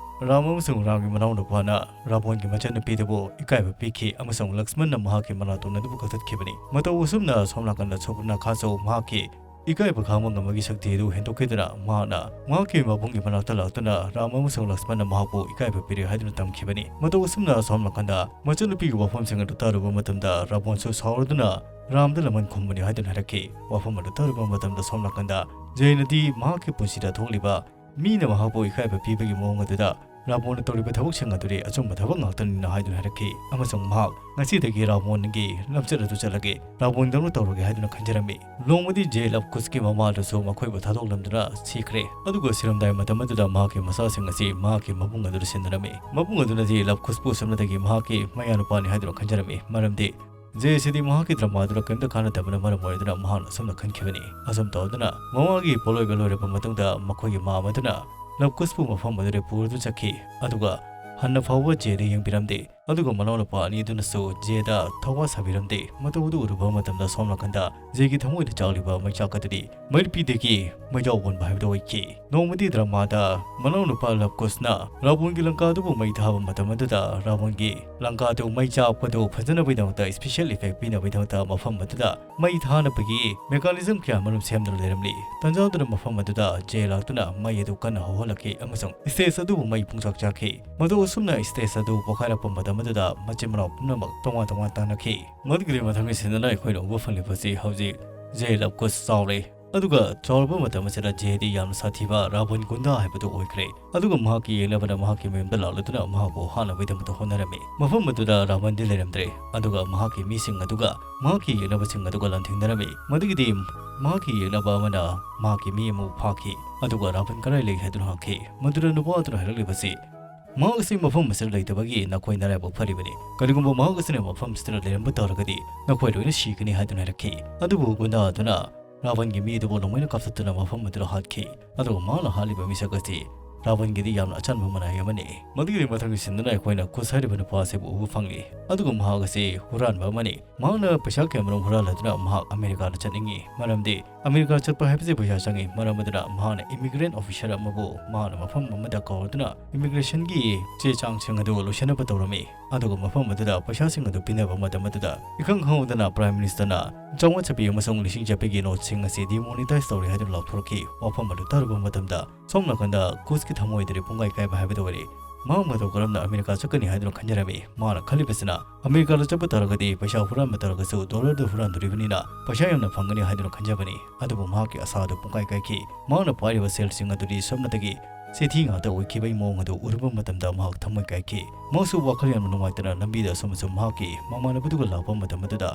ꯔꯥꯝ ꯑꯃꯁꯨꯡ ꯔꯥꯝꯒꯤ ꯃꯅꯥꯎꯅꯨꯄꯥꯅ ꯔꯥꯕꯣꯟꯒꯤ ꯃꯆꯟꯅꯨꯄꯤꯗꯨꯕꯨ ꯏꯀꯥꯏꯕ ꯄꯤꯈꯤ ꯑꯃꯁꯨꯡ ꯂꯛꯁꯃꯟꯅ ꯃꯍꯥꯛꯀꯤ ꯃꯅꯥꯇꯣꯟ ꯑꯗꯨꯕꯨ ꯀꯛꯊꯠꯈꯤꯕꯅꯤ꯫ ꯃꯇꯧ ꯑꯁꯨꯝꯅ ꯁꯣꯝ ꯅꯥꯀꯟꯗ ꯁꯨꯄꯔꯅꯥꯈꯥꯁꯨ ꯃꯍꯥꯛꯀꯤ ꯏꯀꯥꯏꯕ ꯈꯥꯡꯕ ꯉꯝꯕꯒꯤ ꯁꯛꯇꯤ ꯑꯗꯨ ꯍꯦꯟꯗꯣꯛꯈꯤꯗꯨꯅ ꯃꯍꯥꯛꯅ ꯃꯍꯥꯛꯀꯤ ꯃꯕꯨꯡꯒꯤ ꯃꯅꯥꯛꯇ ꯂꯥꯛꯇꯨꯅ ꯔꯥꯝ ꯑꯃꯁꯨꯡ ꯂꯛꯁꯃꯟꯅ ꯃꯍꯥꯛꯄꯨ ꯏꯀꯥꯏꯕ ꯄꯤꯔꯦ ꯍꯥꯏꯗꯨꯅ ꯇꯝꯈꯤꯕꯅꯤ꯫ ꯃꯇꯧ ꯑꯁꯨꯝꯅ ꯁꯣꯝ ꯅꯥꯀꯟꯗ ꯃꯆꯟꯅꯨꯄꯤꯒꯤ ꯋꯥꯐꯝꯁꯤꯡ ꯑꯗꯨ ꯇꯥꯔꯨꯕ ꯃꯇꯝꯗ ꯔꯥꯕꯣꯟꯁꯨ ꯁꯥꯎꯔꯗꯨꯅ ꯔꯥꯝꯗ ꯂꯃꯟ ꯈꯨꯝꯕꯅꯤ ꯍꯥꯏꯗꯨꯅ ꯍꯥꯏꯔꯛꯈꯤ꯫ ꯋꯥꯐꯝ ꯑꯗꯨ ꯇꯥꯔꯨꯕ ꯃꯇꯝꯗ ꯁꯣꯝ ꯅꯥꯀꯟꯗ ꯖꯩꯅꯗꯤ ꯃꯍꯥꯛꯀꯤ ꯄꯨꯟꯁꯤꯗ ꯊꯣꯛꯂꯤꯕ ꯃꯤꯅ ꯃꯍꯥꯛꯄꯨ ꯏꯀꯥꯏꯕ ꯄꯤꯕꯒꯤ ꯃꯑꯣꯡ ꯑꯗꯨꯗ ꯔꯥꯕꯣꯟꯅ ꯇꯧꯔꯤꯕ ꯊꯕꯛꯁꯤꯡ ꯑꯗꯨꯗꯤ ꯑꯆꯨꯝꯕ ꯊꯕꯛ ꯉꯥꯛꯇꯅꯤꯅ ꯍꯥꯏꯗꯨꯅ ꯍꯥꯏꯔꯛꯈꯤ꯫ ꯑꯃꯁꯨꯡ ꯃꯍꯥꯛ ꯉꯁꯤꯗꯒꯤ ꯔꯥꯕꯣꯟꯒꯤ ꯂꯝꯆꯠ ꯑꯗꯨ ꯆꯠꯂꯒꯦ, ꯔꯥꯕꯣꯟꯗꯧꯅ ꯇꯧꯔꯒꯦ ꯍꯥꯏꯗꯨꯅ ꯈꯟꯖꯔꯝꯃꯤ꯫ ꯅꯣꯡꯃꯗꯤ ꯖꯦ ꯂꯕ ꯀꯨꯁꯀꯤ ꯃꯃꯥꯗꯨꯁꯨ ꯃꯈꯣꯏꯕꯨ ꯊꯥꯗꯣꯛꯂꯝꯗꯨꯅ ꯁꯤꯈ꯭ꯔꯦ꯫ ꯑꯗꯨꯒ ꯁꯤꯔꯝꯗꯥꯏ ꯃꯇꯝ ꯑꯗꯨꯗ ꯃꯍꯥꯛꯀꯤ ꯃꯆꯥꯁꯤꯡ ꯑꯁꯤ ꯃꯍꯥꯛꯀꯤ ꯃꯕꯨꯡ ꯑꯗꯨꯗ ꯁꯤꯟꯅꯔꯝꯃꯤ꯫ ꯃꯕꯨꯡ ꯑꯗꯨꯅꯗꯤ ꯂꯕ ꯀꯨꯁꯄꯨ ꯁꯨꯞꯅꯇꯒꯤ ꯃꯍꯥꯛꯀꯤ ꯃꯌꯥꯅꯨꯄꯥꯅꯤ ꯍꯥꯏꯗꯨꯅ ꯈꯟꯖꯔꯝꯃꯤ, ꯃꯔꯝꯗꯤ ꯖꯦ ꯑꯁꯤꯗꯤ ꯃꯍꯥꯛꯀꯤ ꯗ꯭ꯔꯃꯥꯗꯨꯗ ꯀꯔꯤꯝꯇ ꯀꯥꯟꯅꯗꯕꯅ ꯃꯔꯝ ꯑꯣꯏꯔꯗꯨꯅ ꯃꯍꯥꯛꯅ ꯑꯁꯨꯝꯅ ꯈꯟꯈꯤꯕꯅꯤ꯫ ꯑꯁꯨꯝ ꯇꯧꯗꯨꯅ ꯃꯃꯥꯒꯤ ꯄꯣꯠꯂꯣꯏꯕ ꯂꯣꯏꯔꯕ ꯃꯇꯨꯡꯗ ꯃꯈꯣꯏꯒꯤ ꯃꯥꯝ ꯑꯗꯨꯅ ꯂꯕ ꯀꯨꯁꯄꯨ ꯃꯐꯝ ꯑꯗꯨꯗ ꯄꯨꯔꯗꯨꯅ ꯆꯠꯈꯤ꯫ ꯑꯗꯨꯒ ꯍꯟꯅ ꯐꯥꯎꯕ ꯖꯦꯗ ꯌꯦꯡꯕꯤꯔꯝꯗꯦ꯫ ꯑꯗꯨꯒ ꯃꯅꯥꯎꯅꯨꯄꯥ ꯑꯅꯤꯗꯨꯅꯁꯨ ꯖꯦꯗ ꯊꯋꯥ ꯁꯥꯕꯤꯔꯝꯗꯦ꯫ ꯃꯇꯧ ꯑꯗꯨ ꯎꯔꯨꯕ ꯃꯇꯝꯗ ꯁꯣꯝ ꯅꯥꯀꯟꯗ ꯖꯦꯒꯤ ꯊꯃꯣꯏꯗ ꯆꯥꯛꯂꯤꯕ ꯃꯩꯆꯥꯛ ꯑꯗꯨꯗꯤ ꯃꯩꯔꯨꯄꯤꯗꯒꯤ ꯃꯩꯖꯥꯎ ꯑꯣꯟꯕ ꯍꯥꯏꯕꯗꯨ ꯑꯣꯏꯈꯤ꯫ ꯅꯣꯡꯃꯗꯤ ꯗ꯭ꯔꯃꯥꯗ ꯃꯅꯥꯎꯅꯨꯄꯥ ꯂꯕ ꯀꯨꯁꯅ ꯔꯥꯕꯣꯟꯒꯤ ꯂꯪꯀꯥ ꯑꯗꯨꯕꯨ ꯃꯩ ꯊꯥꯕ ꯃꯇꯝ ꯑꯗꯨꯗ ꯔꯥꯕꯣꯟꯒꯤ ꯂꯪꯀꯥ ꯑꯗꯨ ꯃꯩ ꯆꯥꯛꯄꯗꯨ ꯐꯖꯅꯕꯒꯤꯗꯃꯛꯇ special effect ꯄꯤꯅꯕꯒꯤꯗꯃꯛꯇ ꯃꯐꯝ ꯑꯗꯨꯗ ꯃꯩ ꯊꯥꯅꯕꯒꯤ mechanism ꯀꯌꯥ ꯑꯃꯔꯣꯝ ꯁꯦꯝꯗꯨꯅ ꯂꯩꯔꯝꯂꯤ꯫ ꯇꯟꯖꯥꯗꯨꯅ ꯃꯐꯝ ꯑꯗꯨꯗ ꯖꯦ ꯂꯥꯛꯇꯨꯅ ꯃꯩ ꯑꯗꯨ ꯀꯟꯅ ꯍꯧꯍꯜꯂꯛꯈꯤ ꯑꯃꯁꯨꯡ stage ꯑꯗꯨꯕꯨ ꯃꯩ ꯄꯨꯡꯆꯥꯛ ꯆꯥꯛꯈꯤ꯫ ꯃꯗꯨ ꯑꯁꯨꯝꯅ stage ꯑꯗꯨ ꯄꯣꯈꯥꯏꯔꯛꯄ ꯃꯇꯝ ꯑꯗꯨꯗ ꯃꯆꯤꯟ ꯃꯅꯥꯎ ꯄꯨꯝꯅꯃꯛ ꯇꯣꯉꯥꯟ ꯇꯣꯉꯥꯟ ꯇꯥꯟꯅꯈꯤ꯫ ꯃꯗꯨꯒꯤ ꯃꯊꯪꯒꯤ ꯁꯤꯟꯗꯨꯅ ꯑꯩꯈꯣꯏꯅ ꯎꯕ ꯐꯪꯂꯤꯕꯁꯤ ꯍꯧꯖꯤꯛ ꯖꯦ ꯂꯕ ꯀꯨꯁ ꯆꯥꯎꯔꯦ꯫ ꯑꯗꯨꯒ ꯆꯥꯎꯔꯕ ꯃꯇꯝ ꯑꯁꯤꯗ ꯖꯦꯗꯤ ꯌꯥꯝꯅ ꯁꯥꯊꯤꯕ ꯔꯥꯕꯟ ꯒꯨꯟꯗꯥ ꯍꯥꯏꯕꯗꯨ ꯑꯣꯏꯈ꯭ꯔꯦ꯫ ꯑꯗꯨꯒ ꯃꯍꯥꯛꯀꯤ ꯌꯦꯛꯅꯕꯅ ꯃꯍꯥꯛꯀꯤ ꯃꯌꯨꯝꯗ ꯂꯥꯛꯂꯗꯨꯅ ꯃꯍꯥꯛꯄꯨ ꯍꯥꯠꯅꯕꯒꯤꯗꯃꯛꯇ ꯍꯣꯠꯅꯔꯝꯃꯤ꯫ ꯃꯐꯝ ꯑꯗꯨꯗ ꯔꯥꯕꯟꯗꯤ ꯂꯩꯔꯝꯗ꯭ꯔꯦ꯫ ꯑꯗꯨꯒ ꯃꯍꯥꯛꯀꯤ ꯃꯤꯁꯤꯡ ꯑꯗꯨꯒ ꯃꯍꯥꯛꯀꯤ ꯌꯦꯛꯅꯕꯁꯤꯡ ꯑꯗꯨꯒ ꯂꯥꯟꯊꯦꯡꯅꯔꯝꯃꯤ꯫ ꯃꯗꯨꯒꯤꯗꯤ ꯃꯍꯥꯛꯀꯤ ꯌꯦꯛꯅꯕ ꯑꯃꯅ ꯃꯍꯥꯛꯀꯤ ꯃꯤ ꯑꯃꯕꯨ ꯐꯥꯈꯤ꯫ ꯑꯗꯨꯒ ꯔꯥꯕꯟ ꯀꯗꯥꯏ ꯂꯩ ꯍꯥꯏꯗꯨꯅ ꯍꯪꯈꯤ꯫ ꯃꯗꯨꯗ ꯅꯨꯄꯥ ꯑꯗꯨꯅ ꯍꯥꯏꯔꯛꯂꯤꯕꯁꯤ, ꯃꯍꯥꯛ ꯑꯁꯤ ꯃꯐꯝ ꯑꯁꯤꯗ ꯂꯩꯇꯕꯒꯤ ꯅꯈꯣꯏ ꯅꯔꯥꯏꯕꯛ ꯐꯔꯤꯕꯅꯤ꯫ ꯀꯔꯤꯒꯨꯝꯕ ꯃꯍꯥꯛ ꯑꯁꯤꯅ ꯃꯐꯝ ꯑꯁꯤꯗ ꯂꯩꯔꯝꯕ ꯇꯥꯔꯒꯗꯤ ꯅꯈꯣꯏ ꯂꯣꯏꯅ ꯁꯤꯒꯅꯤ ꯍꯥꯏꯗꯨꯅ ꯍꯥꯏꯔꯛꯈꯤ꯫ ꯑꯗꯨꯕꯨ ꯒꯨꯟꯗꯥ ꯑꯗꯨꯅ ꯔꯥꯕꯟꯒꯤ ꯃꯤ ꯑꯗꯨꯕꯨ ꯂꯣꯏꯅ ꯀꯥꯞꯊꯠꯇꯨꯅ ꯃꯐꯝ ꯑꯗꯨꯗ ꯍꯥꯠꯈꯤ꯫ ꯑꯗꯨꯒ ꯃꯍꯥꯛꯅ ꯍꯥꯠꯂꯤꯕ ꯃꯤꯁꯛ ꯑꯁꯤ ꯔꯥꯕꯟꯒꯤꯗꯤ ꯌꯥꯝꯅ ꯑꯆꯝꯕ ꯃꯅꯥꯏ ꯑꯃꯅꯤ꯫ ꯃꯗꯨꯒꯤꯗꯤ ꯃꯊꯪꯒꯤ ꯁꯤꯟꯗꯨꯅ ꯑꯩꯈꯣꯏꯅ ꯀꯨꯁ ꯍꯥꯏꯔꯤꯕ ꯅꯨꯄꯥ ꯑꯁꯤꯕꯨ ꯎꯕ ꯐꯪꯂꯤ꯫ ꯑꯗꯨꯒ ꯃꯍꯥꯛ ꯑꯁꯤ ꯍꯨꯔꯥꯟꯕ ꯑꯃꯅꯤ꯫ ꯃꯍꯥꯛꯅ ꯄꯩꯁꯥ ꯀꯌꯥꯃꯔꯨꯝ ꯍꯨꯔꯥꯜꯂꯗꯨꯅ ꯃꯍꯥꯛ ꯑꯃꯦꯔꯤꯀꯥꯗ ꯆꯠꯅꯤꯡꯏ, ꯃꯔꯝꯗꯤ ꯑꯃꯦꯔꯤꯀꯥ ꯆꯠꯄ ꯍꯥꯏꯕꯁꯤ ꯄꯩꯁꯥ ꯆꯪꯏ꯫ ꯃꯔꯝ ꯑꯗꯨꯅ ꯃꯍꯥꯛꯅ immigration officer ꯑꯃꯕꯨ ꯃꯍꯥꯛꯅ ꯃꯐꯝ ꯑꯃꯗ ꯀꯧꯔꯗꯨꯅ immigrationꯒꯤ ꯆꯦ ꯆꯥꯡꯁꯤꯡ ꯑꯗꯨ ꯂꯣꯏꯁꯤꯟꯅꯕ ꯇꯧꯔꯝꯃꯤ꯫ ꯑꯗꯨꯒ ꯃꯐꯝ ꯑꯗꯨꯗ ꯄꯩꯁꯥꯁꯤꯡ ꯑꯗꯨ ꯄꯤꯅꯕ ꯃꯇꯝ ꯑꯗꯨꯗ ꯏꯈꯪ ꯈꯪꯍꯧꯗꯅ Prime Ministerꯅ ꯆꯥꯝꯃꯉꯥ ꯆꯠꯄꯤ ꯑꯃꯁꯨꯡ ꯂꯤꯁꯤꯡ ꯆꯠꯄꯤꯒꯤ noteꯁꯤꯡ ꯑꯁꯤ demonetize ꯇꯧꯔꯦ ꯍꯥꯏꯗꯨꯅ ꯂꯥꯎꯊꯣꯔꯛꯈꯤ꯫ ꯋꯥꯐꯝ ꯑꯗꯨ ꯇꯥꯔꯨꯕ ꯃꯇꯝꯗ ꯁꯣꯝ ꯅꯥꯀꯟꯗ ꯀꯨꯁꯀꯤ ꯊꯃꯣꯏꯗꯗꯤ ꯄꯨꯡꯀꯥꯏ ꯀꯥꯏꯕ ꯍꯥꯏꯕꯗꯨ ꯑꯣꯏꯔꯦ꯫ ꯃꯍꯥꯛ ꯃꯇꯧ ꯀꯔꯝꯅ ꯑꯃꯦꯔꯤꯀꯥ ꯆꯠꯀꯅꯤ ꯍꯥꯏꯗꯨꯅ ꯈꯟꯖꯔꯝꯃꯤ꯫ ꯃꯍꯥꯛꯅ ꯈꯜꯂꯤꯕꯁꯤꯅ ꯑꯃꯦꯔꯤꯀꯥꯗ ꯆꯠꯄ ꯇꯥꯔꯒꯗꯤ ꯄꯩꯁꯥ ꯍꯨꯔꯥꯟꯕ ꯇꯥꯔꯒꯁꯨ dollarꯗꯨ ꯍꯨꯔꯥꯟꯗꯣꯔꯤꯕꯅꯤꯅ ꯄꯩꯁꯥ ꯌꯥꯝꯅ ꯐꯪꯒꯅꯤ ꯍꯥꯏꯗꯨꯅ ꯈꯟꯖꯕꯅꯤ꯫ ꯑꯗꯨꯕꯨ ꯃꯍꯥꯛꯀꯤ ꯑꯁꯥ ꯑꯗꯨ ꯄꯨꯡꯀꯥꯏ ꯀꯥꯏꯈꯤ꯫ ꯃꯍꯥꯛꯅ ꯄꯥꯏꯔꯤꯕ ꯁꯦꯜꯁꯤꯡ ꯑꯗꯨꯗꯤ ꯁꯨꯞꯅꯇꯒꯤ ꯆꯤꯊꯤ ꯉꯥꯛꯇ ꯑꯣꯏꯈꯤꯕꯒꯤ ꯃꯑꯣꯡ ꯑꯗꯨ ꯎꯔꯨꯕ ꯃꯇꯝꯗ ꯃꯍꯥꯛ ꯊꯃꯣꯏ ꯀꯥꯏꯈꯤ꯫ ꯃꯍꯥꯛꯁꯨ ꯋꯥꯈꯜ ꯌꯥꯝꯅ ꯅꯨꯡꯉꯥꯏꯇꯅ ꯂꯝꯕꯤꯗ ꯑꯁꯨꯝ ꯑꯁꯨꯝ ꯃꯍꯥꯛꯀꯤ ꯃꯃꯥꯟꯅꯕꯗꯨꯒ ꯂꯥꯛꯄ ꯃꯇꯝ ꯑꯗꯨꯗ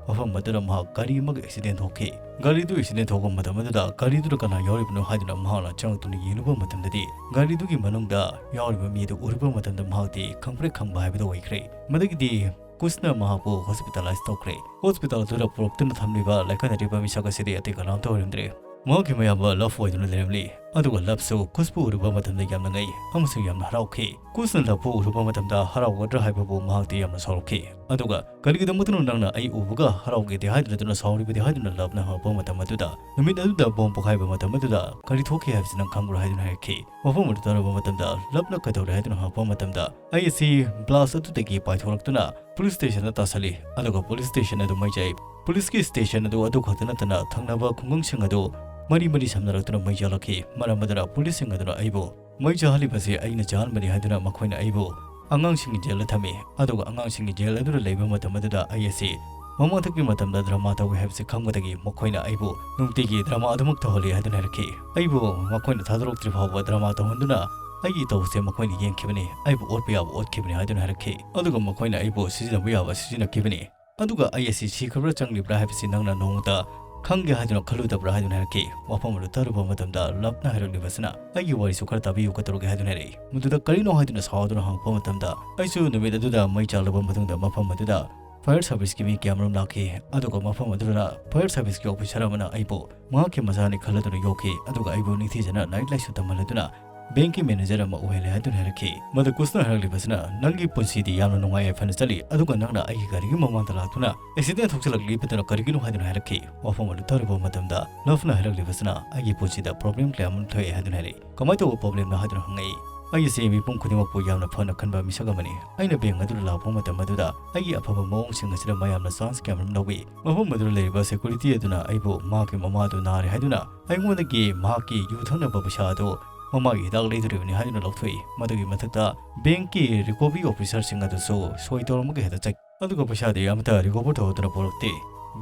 ꯃꯐꯝ ꯑꯗꯨꯗ ꯃꯍꯥꯛ ꯒꯥꯔꯤ ꯑꯃꯒ ꯑꯦꯛꯁꯤꯗꯦꯟ ꯊꯣꯛꯈꯤ꯫ ꯒꯥꯔꯤꯗꯨ ꯑꯦꯛꯁꯤꯗꯦꯟ ꯊꯣꯛꯄ ꯃꯇꯝ ꯑꯗꯨꯗ ꯒꯥꯔꯤꯗꯨꯗ ꯀꯅꯥ ꯌꯥꯎꯔꯤꯕꯅꯣ ꯍꯥꯏꯗꯨꯅ ꯃꯍꯥꯛꯅ ꯆꯪꯂꯛꯇꯨꯅ ꯌꯦꯡꯂꯨꯕ ꯃꯇꯝꯗꯗꯤ ꯒꯥꯔꯤꯗꯨꯒꯤ ꯃꯅꯨꯡꯗ ꯌꯥꯎꯔꯤꯕ ꯃꯤ ꯑꯗꯨ ꯎꯔꯨꯕ ꯃꯇꯝꯗ ꯃꯍꯥꯛꯇꯤ ꯈꯪꯄ꯭ꯔꯦꯛ ꯈꯪꯕ ꯍꯥꯏꯕꯗꯨ ꯑꯣꯏꯈ꯭ꯔꯦ꯫ ꯃꯗꯨꯒꯤꯗꯤ ꯀꯨꯁꯅ ꯃꯍꯥꯛꯄꯨ ꯍꯣꯁꯄꯤꯇꯥꯂꯥꯏꯁ ꯇꯧꯈ꯭ꯔꯦ꯫ ꯍꯣꯁꯄꯤꯇꯥꯜ ꯑꯗꯨꯗ ꯄꯨꯔꯛꯇꯨꯅ ꯊꯝꯂꯤꯕ ꯂꯥꯏꯀꯠꯅꯔꯤꯕ ꯃꯤꯁꯛ ꯑꯁꯤꯗꯤ ꯑꯇꯩ ꯀꯅꯥꯝꯇ ꯑꯣꯏꯔꯝꯗ꯭ꯔꯦ꯫ ꯃꯍꯥꯛꯀꯤ ꯃꯌꯥꯝꯕ ꯂꯚ ꯑꯣꯏꯗꯨꯅ ꯂꯩꯔꯝꯂꯤ꯫ ꯑꯗꯨꯒ ꯂꯚꯁꯨ ꯀꯨꯁꯄꯨ ꯎꯔꯨꯕ ꯃꯇꯝꯗ ꯌꯥꯝꯅ ꯉꯛꯏ ꯑꯃꯁꯨꯡ ꯌꯥꯝꯅ ꯍꯔꯥꯎꯈꯤ꯫ ꯀꯨꯁꯅ ꯂꯚꯄꯨ ꯎꯔꯨꯕ ꯃꯇꯝꯗ ꯍꯔꯥꯎꯒꯗ꯭ꯔꯥ ꯍꯥꯏꯕꯕꯨ ꯃꯍꯥꯛꯇꯤ ꯌꯥꯝꯅ ꯁꯥꯎꯔꯛꯈꯤ꯫ ꯑꯗꯨꯒ "ꯀꯔꯤꯒꯤꯗꯃꯛꯇꯅꯣ ꯅꯪꯅ ꯑꯩ ꯎꯕꯒ ꯍꯔꯥꯎꯒꯦꯗꯦ ꯍꯥꯏꯗꯨꯅ ꯁꯥꯎꯔꯤꯕꯗꯤ?" ꯍꯥꯏꯗꯨꯅ ꯂꯚꯅ ꯍꯪꯉꯛꯄ ꯃꯇꯝ ꯑꯗꯨꯗ, "ꯅꯨꯃꯤꯠ ꯑꯗꯨꯗ ꯕꯣꯝ ꯄꯣꯈꯥꯏꯕ ꯃꯇꯝ ꯑꯗꯨꯗ ꯀꯔꯤ ꯊꯣꯛꯈꯤ ꯍꯥꯏꯕꯁꯤ ꯅꯪ ꯈꯪꯕ꯭ꯔꯥ?" ꯍꯥꯏꯗꯨꯅ ꯍꯥꯏꯔꯛꯈꯤ꯫ ꯋꯥꯐꯝ ꯑꯗꯨ ꯇꯥꯔꯕ ꯃꯇꯝꯗ ꯂꯚꯅ ꯀꯩꯗꯧꯔꯦ ꯍꯥꯏꯗꯨꯅ ꯍꯪꯉꯛꯄ ꯃꯇꯝꯗ, "ꯑꯩ ꯑꯁꯤ ꯕ꯭ꯂꯥꯁ ꯑꯗꯨꯗꯒꯤ ꯄꯥꯏꯊꯣꯔꯛꯇꯨꯅ ꯄꯨꯂꯤꯁ ꯁ꯭ꯇꯦꯁꯟꯗ ꯇꯥꯁꯜꯂꯤ, ꯑꯗꯨꯒ ꯄꯨꯂꯤꯁ ꯁ꯭ꯇꯦꯁꯟ ꯑꯗꯨ ꯃꯩ ꯆꯥꯏ꯫ ꯄꯨꯂꯤꯁꯀꯤ ꯁ꯭ꯇꯦꯁꯟ ꯑꯗꯨ ꯑꯗꯨ ꯈꯛꯇ ꯅꯠꯇꯅ ꯊꯪꯅꯕ ꯈꯨꯡꯒꯪꯁꯤꯡ ꯑꯗꯨ ꯃꯔꯤ ꯃꯔꯤ ꯁꯝꯅꯔꯛꯇꯨꯅ ꯃꯩ ꯆꯥꯛꯂꯛꯈꯤ꯫ ꯃꯔꯝ ꯑꯗꯨꯅ ꯄꯨꯂꯤꯁꯁꯤꯡ ꯑꯗꯨꯅ ꯑꯩꯕꯨ ꯃꯩ ꯆꯥꯍꯜꯂꯤꯕꯁꯤ ꯑꯩꯅ ꯆꯥꯍꯟꯕꯅꯤ ꯍꯥꯏꯗꯨꯅ ꯃꯈꯣꯏꯅ ꯑꯩꯕꯨ ꯑꯉꯥꯡꯁꯤꯡꯒꯤ ꯖꯦꯜꯗ ꯊꯝꯃꯤ꯫ ꯑꯗꯨꯒ ꯑꯉꯥꯡꯁꯤꯡꯒꯤ ꯖꯦꯜ ꯑꯗꯨꯗ ꯂꯩꯕ ꯃꯇꯝ ꯑꯗꯨꯗ ꯑꯩ ꯑꯁꯤ ꯃꯃꯥꯡꯊꯛꯀꯤ ꯃꯇꯝꯗ ꯗ꯭ꯔꯃꯥ ꯇꯧꯏ ꯍꯥꯏꯕꯁꯤ ꯈꯪꯕꯗꯒꯤ ꯃꯈꯣꯏꯅ ꯑꯩꯕꯨ ꯅꯨꯡꯇꯤꯒꯤ ꯗ꯭ꯔꯃꯥ ꯑꯗꯨꯃꯛ ꯇꯧꯍꯜꯂꯤ" ꯍꯥꯏꯗꯨꯅ ꯍꯥꯏꯔꯛꯈꯤ꯫ "ꯑꯩꯕꯨ ꯃꯈꯣꯏꯅ ꯊꯥꯗꯣꯔꯛꯇ꯭ꯔꯤ ꯐꯥꯎꯕ ꯗ꯭ꯔꯃꯥ ꯇꯧꯍꯟꯗꯨꯅ ꯑꯩꯒꯤ ꯏꯇꯧꯁꯦ ꯃꯈꯣꯏꯅ ꯌꯦꯡꯈꯤꯕꯅꯤ, ꯑꯩꯕꯨ ꯑꯣꯠꯄ ꯌꯥꯕ ꯑꯣꯠꯈꯤꯕꯅꯤ" ꯍꯥꯏꯗꯨꯅ ꯍꯥꯏꯔꯛꯈꯤ꯫ ꯑꯗꯨꯒ ꯃꯈꯣꯏꯅ ꯑꯩꯕꯨ ꯁꯤꯖꯤꯟꯅꯕ ꯌꯥꯕ ꯁꯤꯖꯤꯟꯅꯈꯤꯕꯅꯤ꯫ ꯑꯗꯨꯒ ꯑꯩ ꯑꯁꯤ ꯁꯤꯈ꯭ꯔꯕ꯭ꯔꯥ ꯆꯪꯂꯤꯕ꯭ꯔꯥ ꯍꯥꯏꯕꯁꯤ ꯅꯪꯅ ꯅꯣꯡꯃꯇ ꯈꯪꯒꯦ ꯍꯥꯏꯗꯨꯅ ꯈꯜꯂꯨꯗꯕ꯭ꯔꯥ ꯍꯥꯏꯗꯨꯅ ꯍꯥꯏꯔꯛꯈꯤ꯫ ꯋꯥꯐꯝ ꯑꯗꯨ ꯇꯥꯔꯨꯕ ꯃꯇꯝꯗ ꯂꯚꯅ ꯍꯥꯏꯔꯛꯂꯤꯕꯁꯤꯅ, "ꯑꯩꯒꯤ ꯋꯥꯔꯤꯁꯨ ꯈꯔ ꯇꯥꯕꯤꯌꯨ, ꯀꯩꯗꯧꯔꯒꯦ?" ꯍꯥꯏꯗꯨꯅ ꯍꯥꯏꯔꯛꯏ꯫ ꯃꯗꯨꯗ ꯀꯔꯤꯅꯣ ꯍꯥꯏꯗꯨꯅ ꯁꯥꯎꯗꯨꯅ ꯍꯪꯉꯛꯄ ꯃꯇꯝꯗ, ꯑꯩꯁꯨ ꯅꯨꯃꯤꯠ ꯑꯗꯨꯗ ꯃꯩ ꯆꯥꯛꯂꯕ ꯃꯇꯨꯡꯗ ꯃꯐꯝ ꯑꯗꯨꯗ ꯐꯥꯌꯔ ꯁꯥꯔꯚꯤꯁꯀꯤ ꯃꯤ ꯀꯌꯥꯃꯔꯨꯝ ꯂꯥꯛꯈꯤ꯫ ꯑꯗꯨꯒ ꯃꯐꯝ ꯑꯗꯨꯗ ꯐꯥꯌꯔ ꯁꯥꯔꯚꯤꯁꯀꯤ ꯑꯣꯐꯤꯁꯥꯔ ꯑꯃꯅ ꯑꯩꯕꯨ ꯃꯍꯥꯛꯀꯤ ꯃꯆꯥꯅꯤ ꯈꯜꯂꯗꯨꯅ ꯌꯣꯛꯈꯤ꯫ ꯑꯗꯨꯒ ꯑꯩꯕꯨ ꯅꯤꯡꯊꯤꯖꯅ ꯂꯥꯏꯔꯤꯛ ꯂꯥꯏꯁꯨ ꯇꯝꯍꯜꯂꯗꯨꯅ ꯕꯦꯡꯛꯀꯤ ꯃꯦꯅꯦꯖꯔ ꯑꯃ ꯑꯣꯏꯍꯜꯂꯦ ꯍꯥꯏꯗꯨꯅ ꯍꯥꯏꯔꯛꯈꯤ꯫ ꯃꯗꯨ ꯀꯨꯁꯅ ꯍꯥꯏꯔꯛꯂꯤꯕꯁꯤꯅ, "ꯅꯪꯒꯤ ꯄꯨꯟꯁꯤꯗꯤ ꯌꯥꯝꯅ ꯅꯨꯡꯉꯥꯏ ꯌꯥꯏꯐꯅ ꯆꯠꯂꯤ, ꯑꯗꯨꯒ ꯅꯪꯅ ꯑꯩꯒꯤ ꯒꯥꯔꯤꯒꯤ ꯃꯃꯥꯡꯗ ꯂꯥꯛꯇꯨꯅ ꯑꯦꯛꯁꯤꯗꯦꯟ ꯊꯣꯛꯆꯜꯂꯛꯂꯤꯕꯗꯨꯅ ꯀꯔꯤꯒꯤꯅꯣ?" ꯍꯥꯏꯗꯨꯅ ꯍꯥꯏꯔꯛꯈꯤ꯫ ꯋꯥꯐꯝ ꯑꯗꯨ ꯇꯥꯔꯨꯕ ꯃꯇꯝꯗ ꯂꯚꯅ ꯍꯥꯏꯔꯛꯂꯤꯕꯁꯤꯅ, "ꯑꯩꯒꯤ ꯄꯨꯟꯁꯤꯗ ꯄ꯭ꯔꯣꯕ꯭ꯂꯦꯝ ꯀꯌꯥ ꯑꯃ ꯊꯣꯛꯑꯦ" ꯍꯥꯏꯗꯨꯅ ꯍꯥꯏꯔꯛꯏ꯫ "ꯀꯃꯥꯏꯅ ꯇꯧꯕ ꯄ꯭ꯔꯣꯕ꯭ꯂꯦꯝꯅꯣ?" ꯍꯥꯏꯗꯨꯅ ꯍꯪꯉꯛꯏ꯫ "ꯑꯩ ꯑꯁꯤ ꯃꯤꯄꯨꯝ ꯈꯨꯗꯤꯡꯃꯛꯄꯨ ꯌꯥꯝꯅ ꯐꯅ ꯈꯟꯕ ꯃꯤꯁꯛ ꯑꯃꯅꯤ꯫ ꯑꯩꯅ ꯕꯦꯡꯛ ꯑꯗꯨꯗ ꯂꯥꯛꯄ ꯃꯇꯝ ꯑꯗꯨꯗ ꯑꯩꯒꯤ ꯑꯐꯕ ꯃꯑꯣꯡꯁꯤꯡ ꯑꯁꯤꯗ ꯃꯌꯥꯝꯅ ꯆꯥꯟꯁ ꯀꯌꯥ ꯑꯃꯔꯣꯝ ꯂꯧꯏ꯫ ꯃꯐꯝ ꯑꯗꯨꯗ ꯂꯩꯔꯤꯕ ꯁꯦꯀ꯭ꯌꯨꯔꯤꯇꯤ ꯑꯗꯨꯅ ꯑꯩꯕꯨ ꯃꯍꯥꯛꯀꯤ ꯃꯃꯥꯗꯨ ꯅꯥꯔꯦ ꯍꯥꯏꯗꯨꯅ ꯑꯩꯉꯣꯟꯗꯒꯤ ꯃꯍꯥꯛꯀꯤ ꯌꯨ ꯊꯛꯅꯕ ꯄꯩꯁꯥ ꯑꯗꯨ ꯃꯃꯥꯒꯤ ꯍꯤꯗꯥꯛ ꯂꯩꯗꯣꯔꯤꯕꯅꯤ ꯍꯥꯏꯗꯨꯅ ꯂꯧꯊꯣꯛꯏ꯫ ꯃꯗꯨꯒꯤ ꯃꯊꯛꯇ ꯕꯦꯡꯛꯀꯤ ꯔꯤꯀꯣꯚꯔꯤ ꯑꯣꯐꯤꯁꯥꯔꯁꯤꯡ ꯑꯗꯨꯁꯨ ꯁꯣꯏ ꯇꯧꯔꯝꯃꯒ ꯍꯦꯛꯇ ꯆꯠꯈꯤ꯫ ꯑꯗꯨꯒ ꯄꯩꯁꯥꯗꯤ ꯑꯃꯠꯇ ꯔꯤꯀꯣꯚꯔ ꯇꯧꯗꯨꯅ ꯄꯨꯔꯛꯇꯦ꯫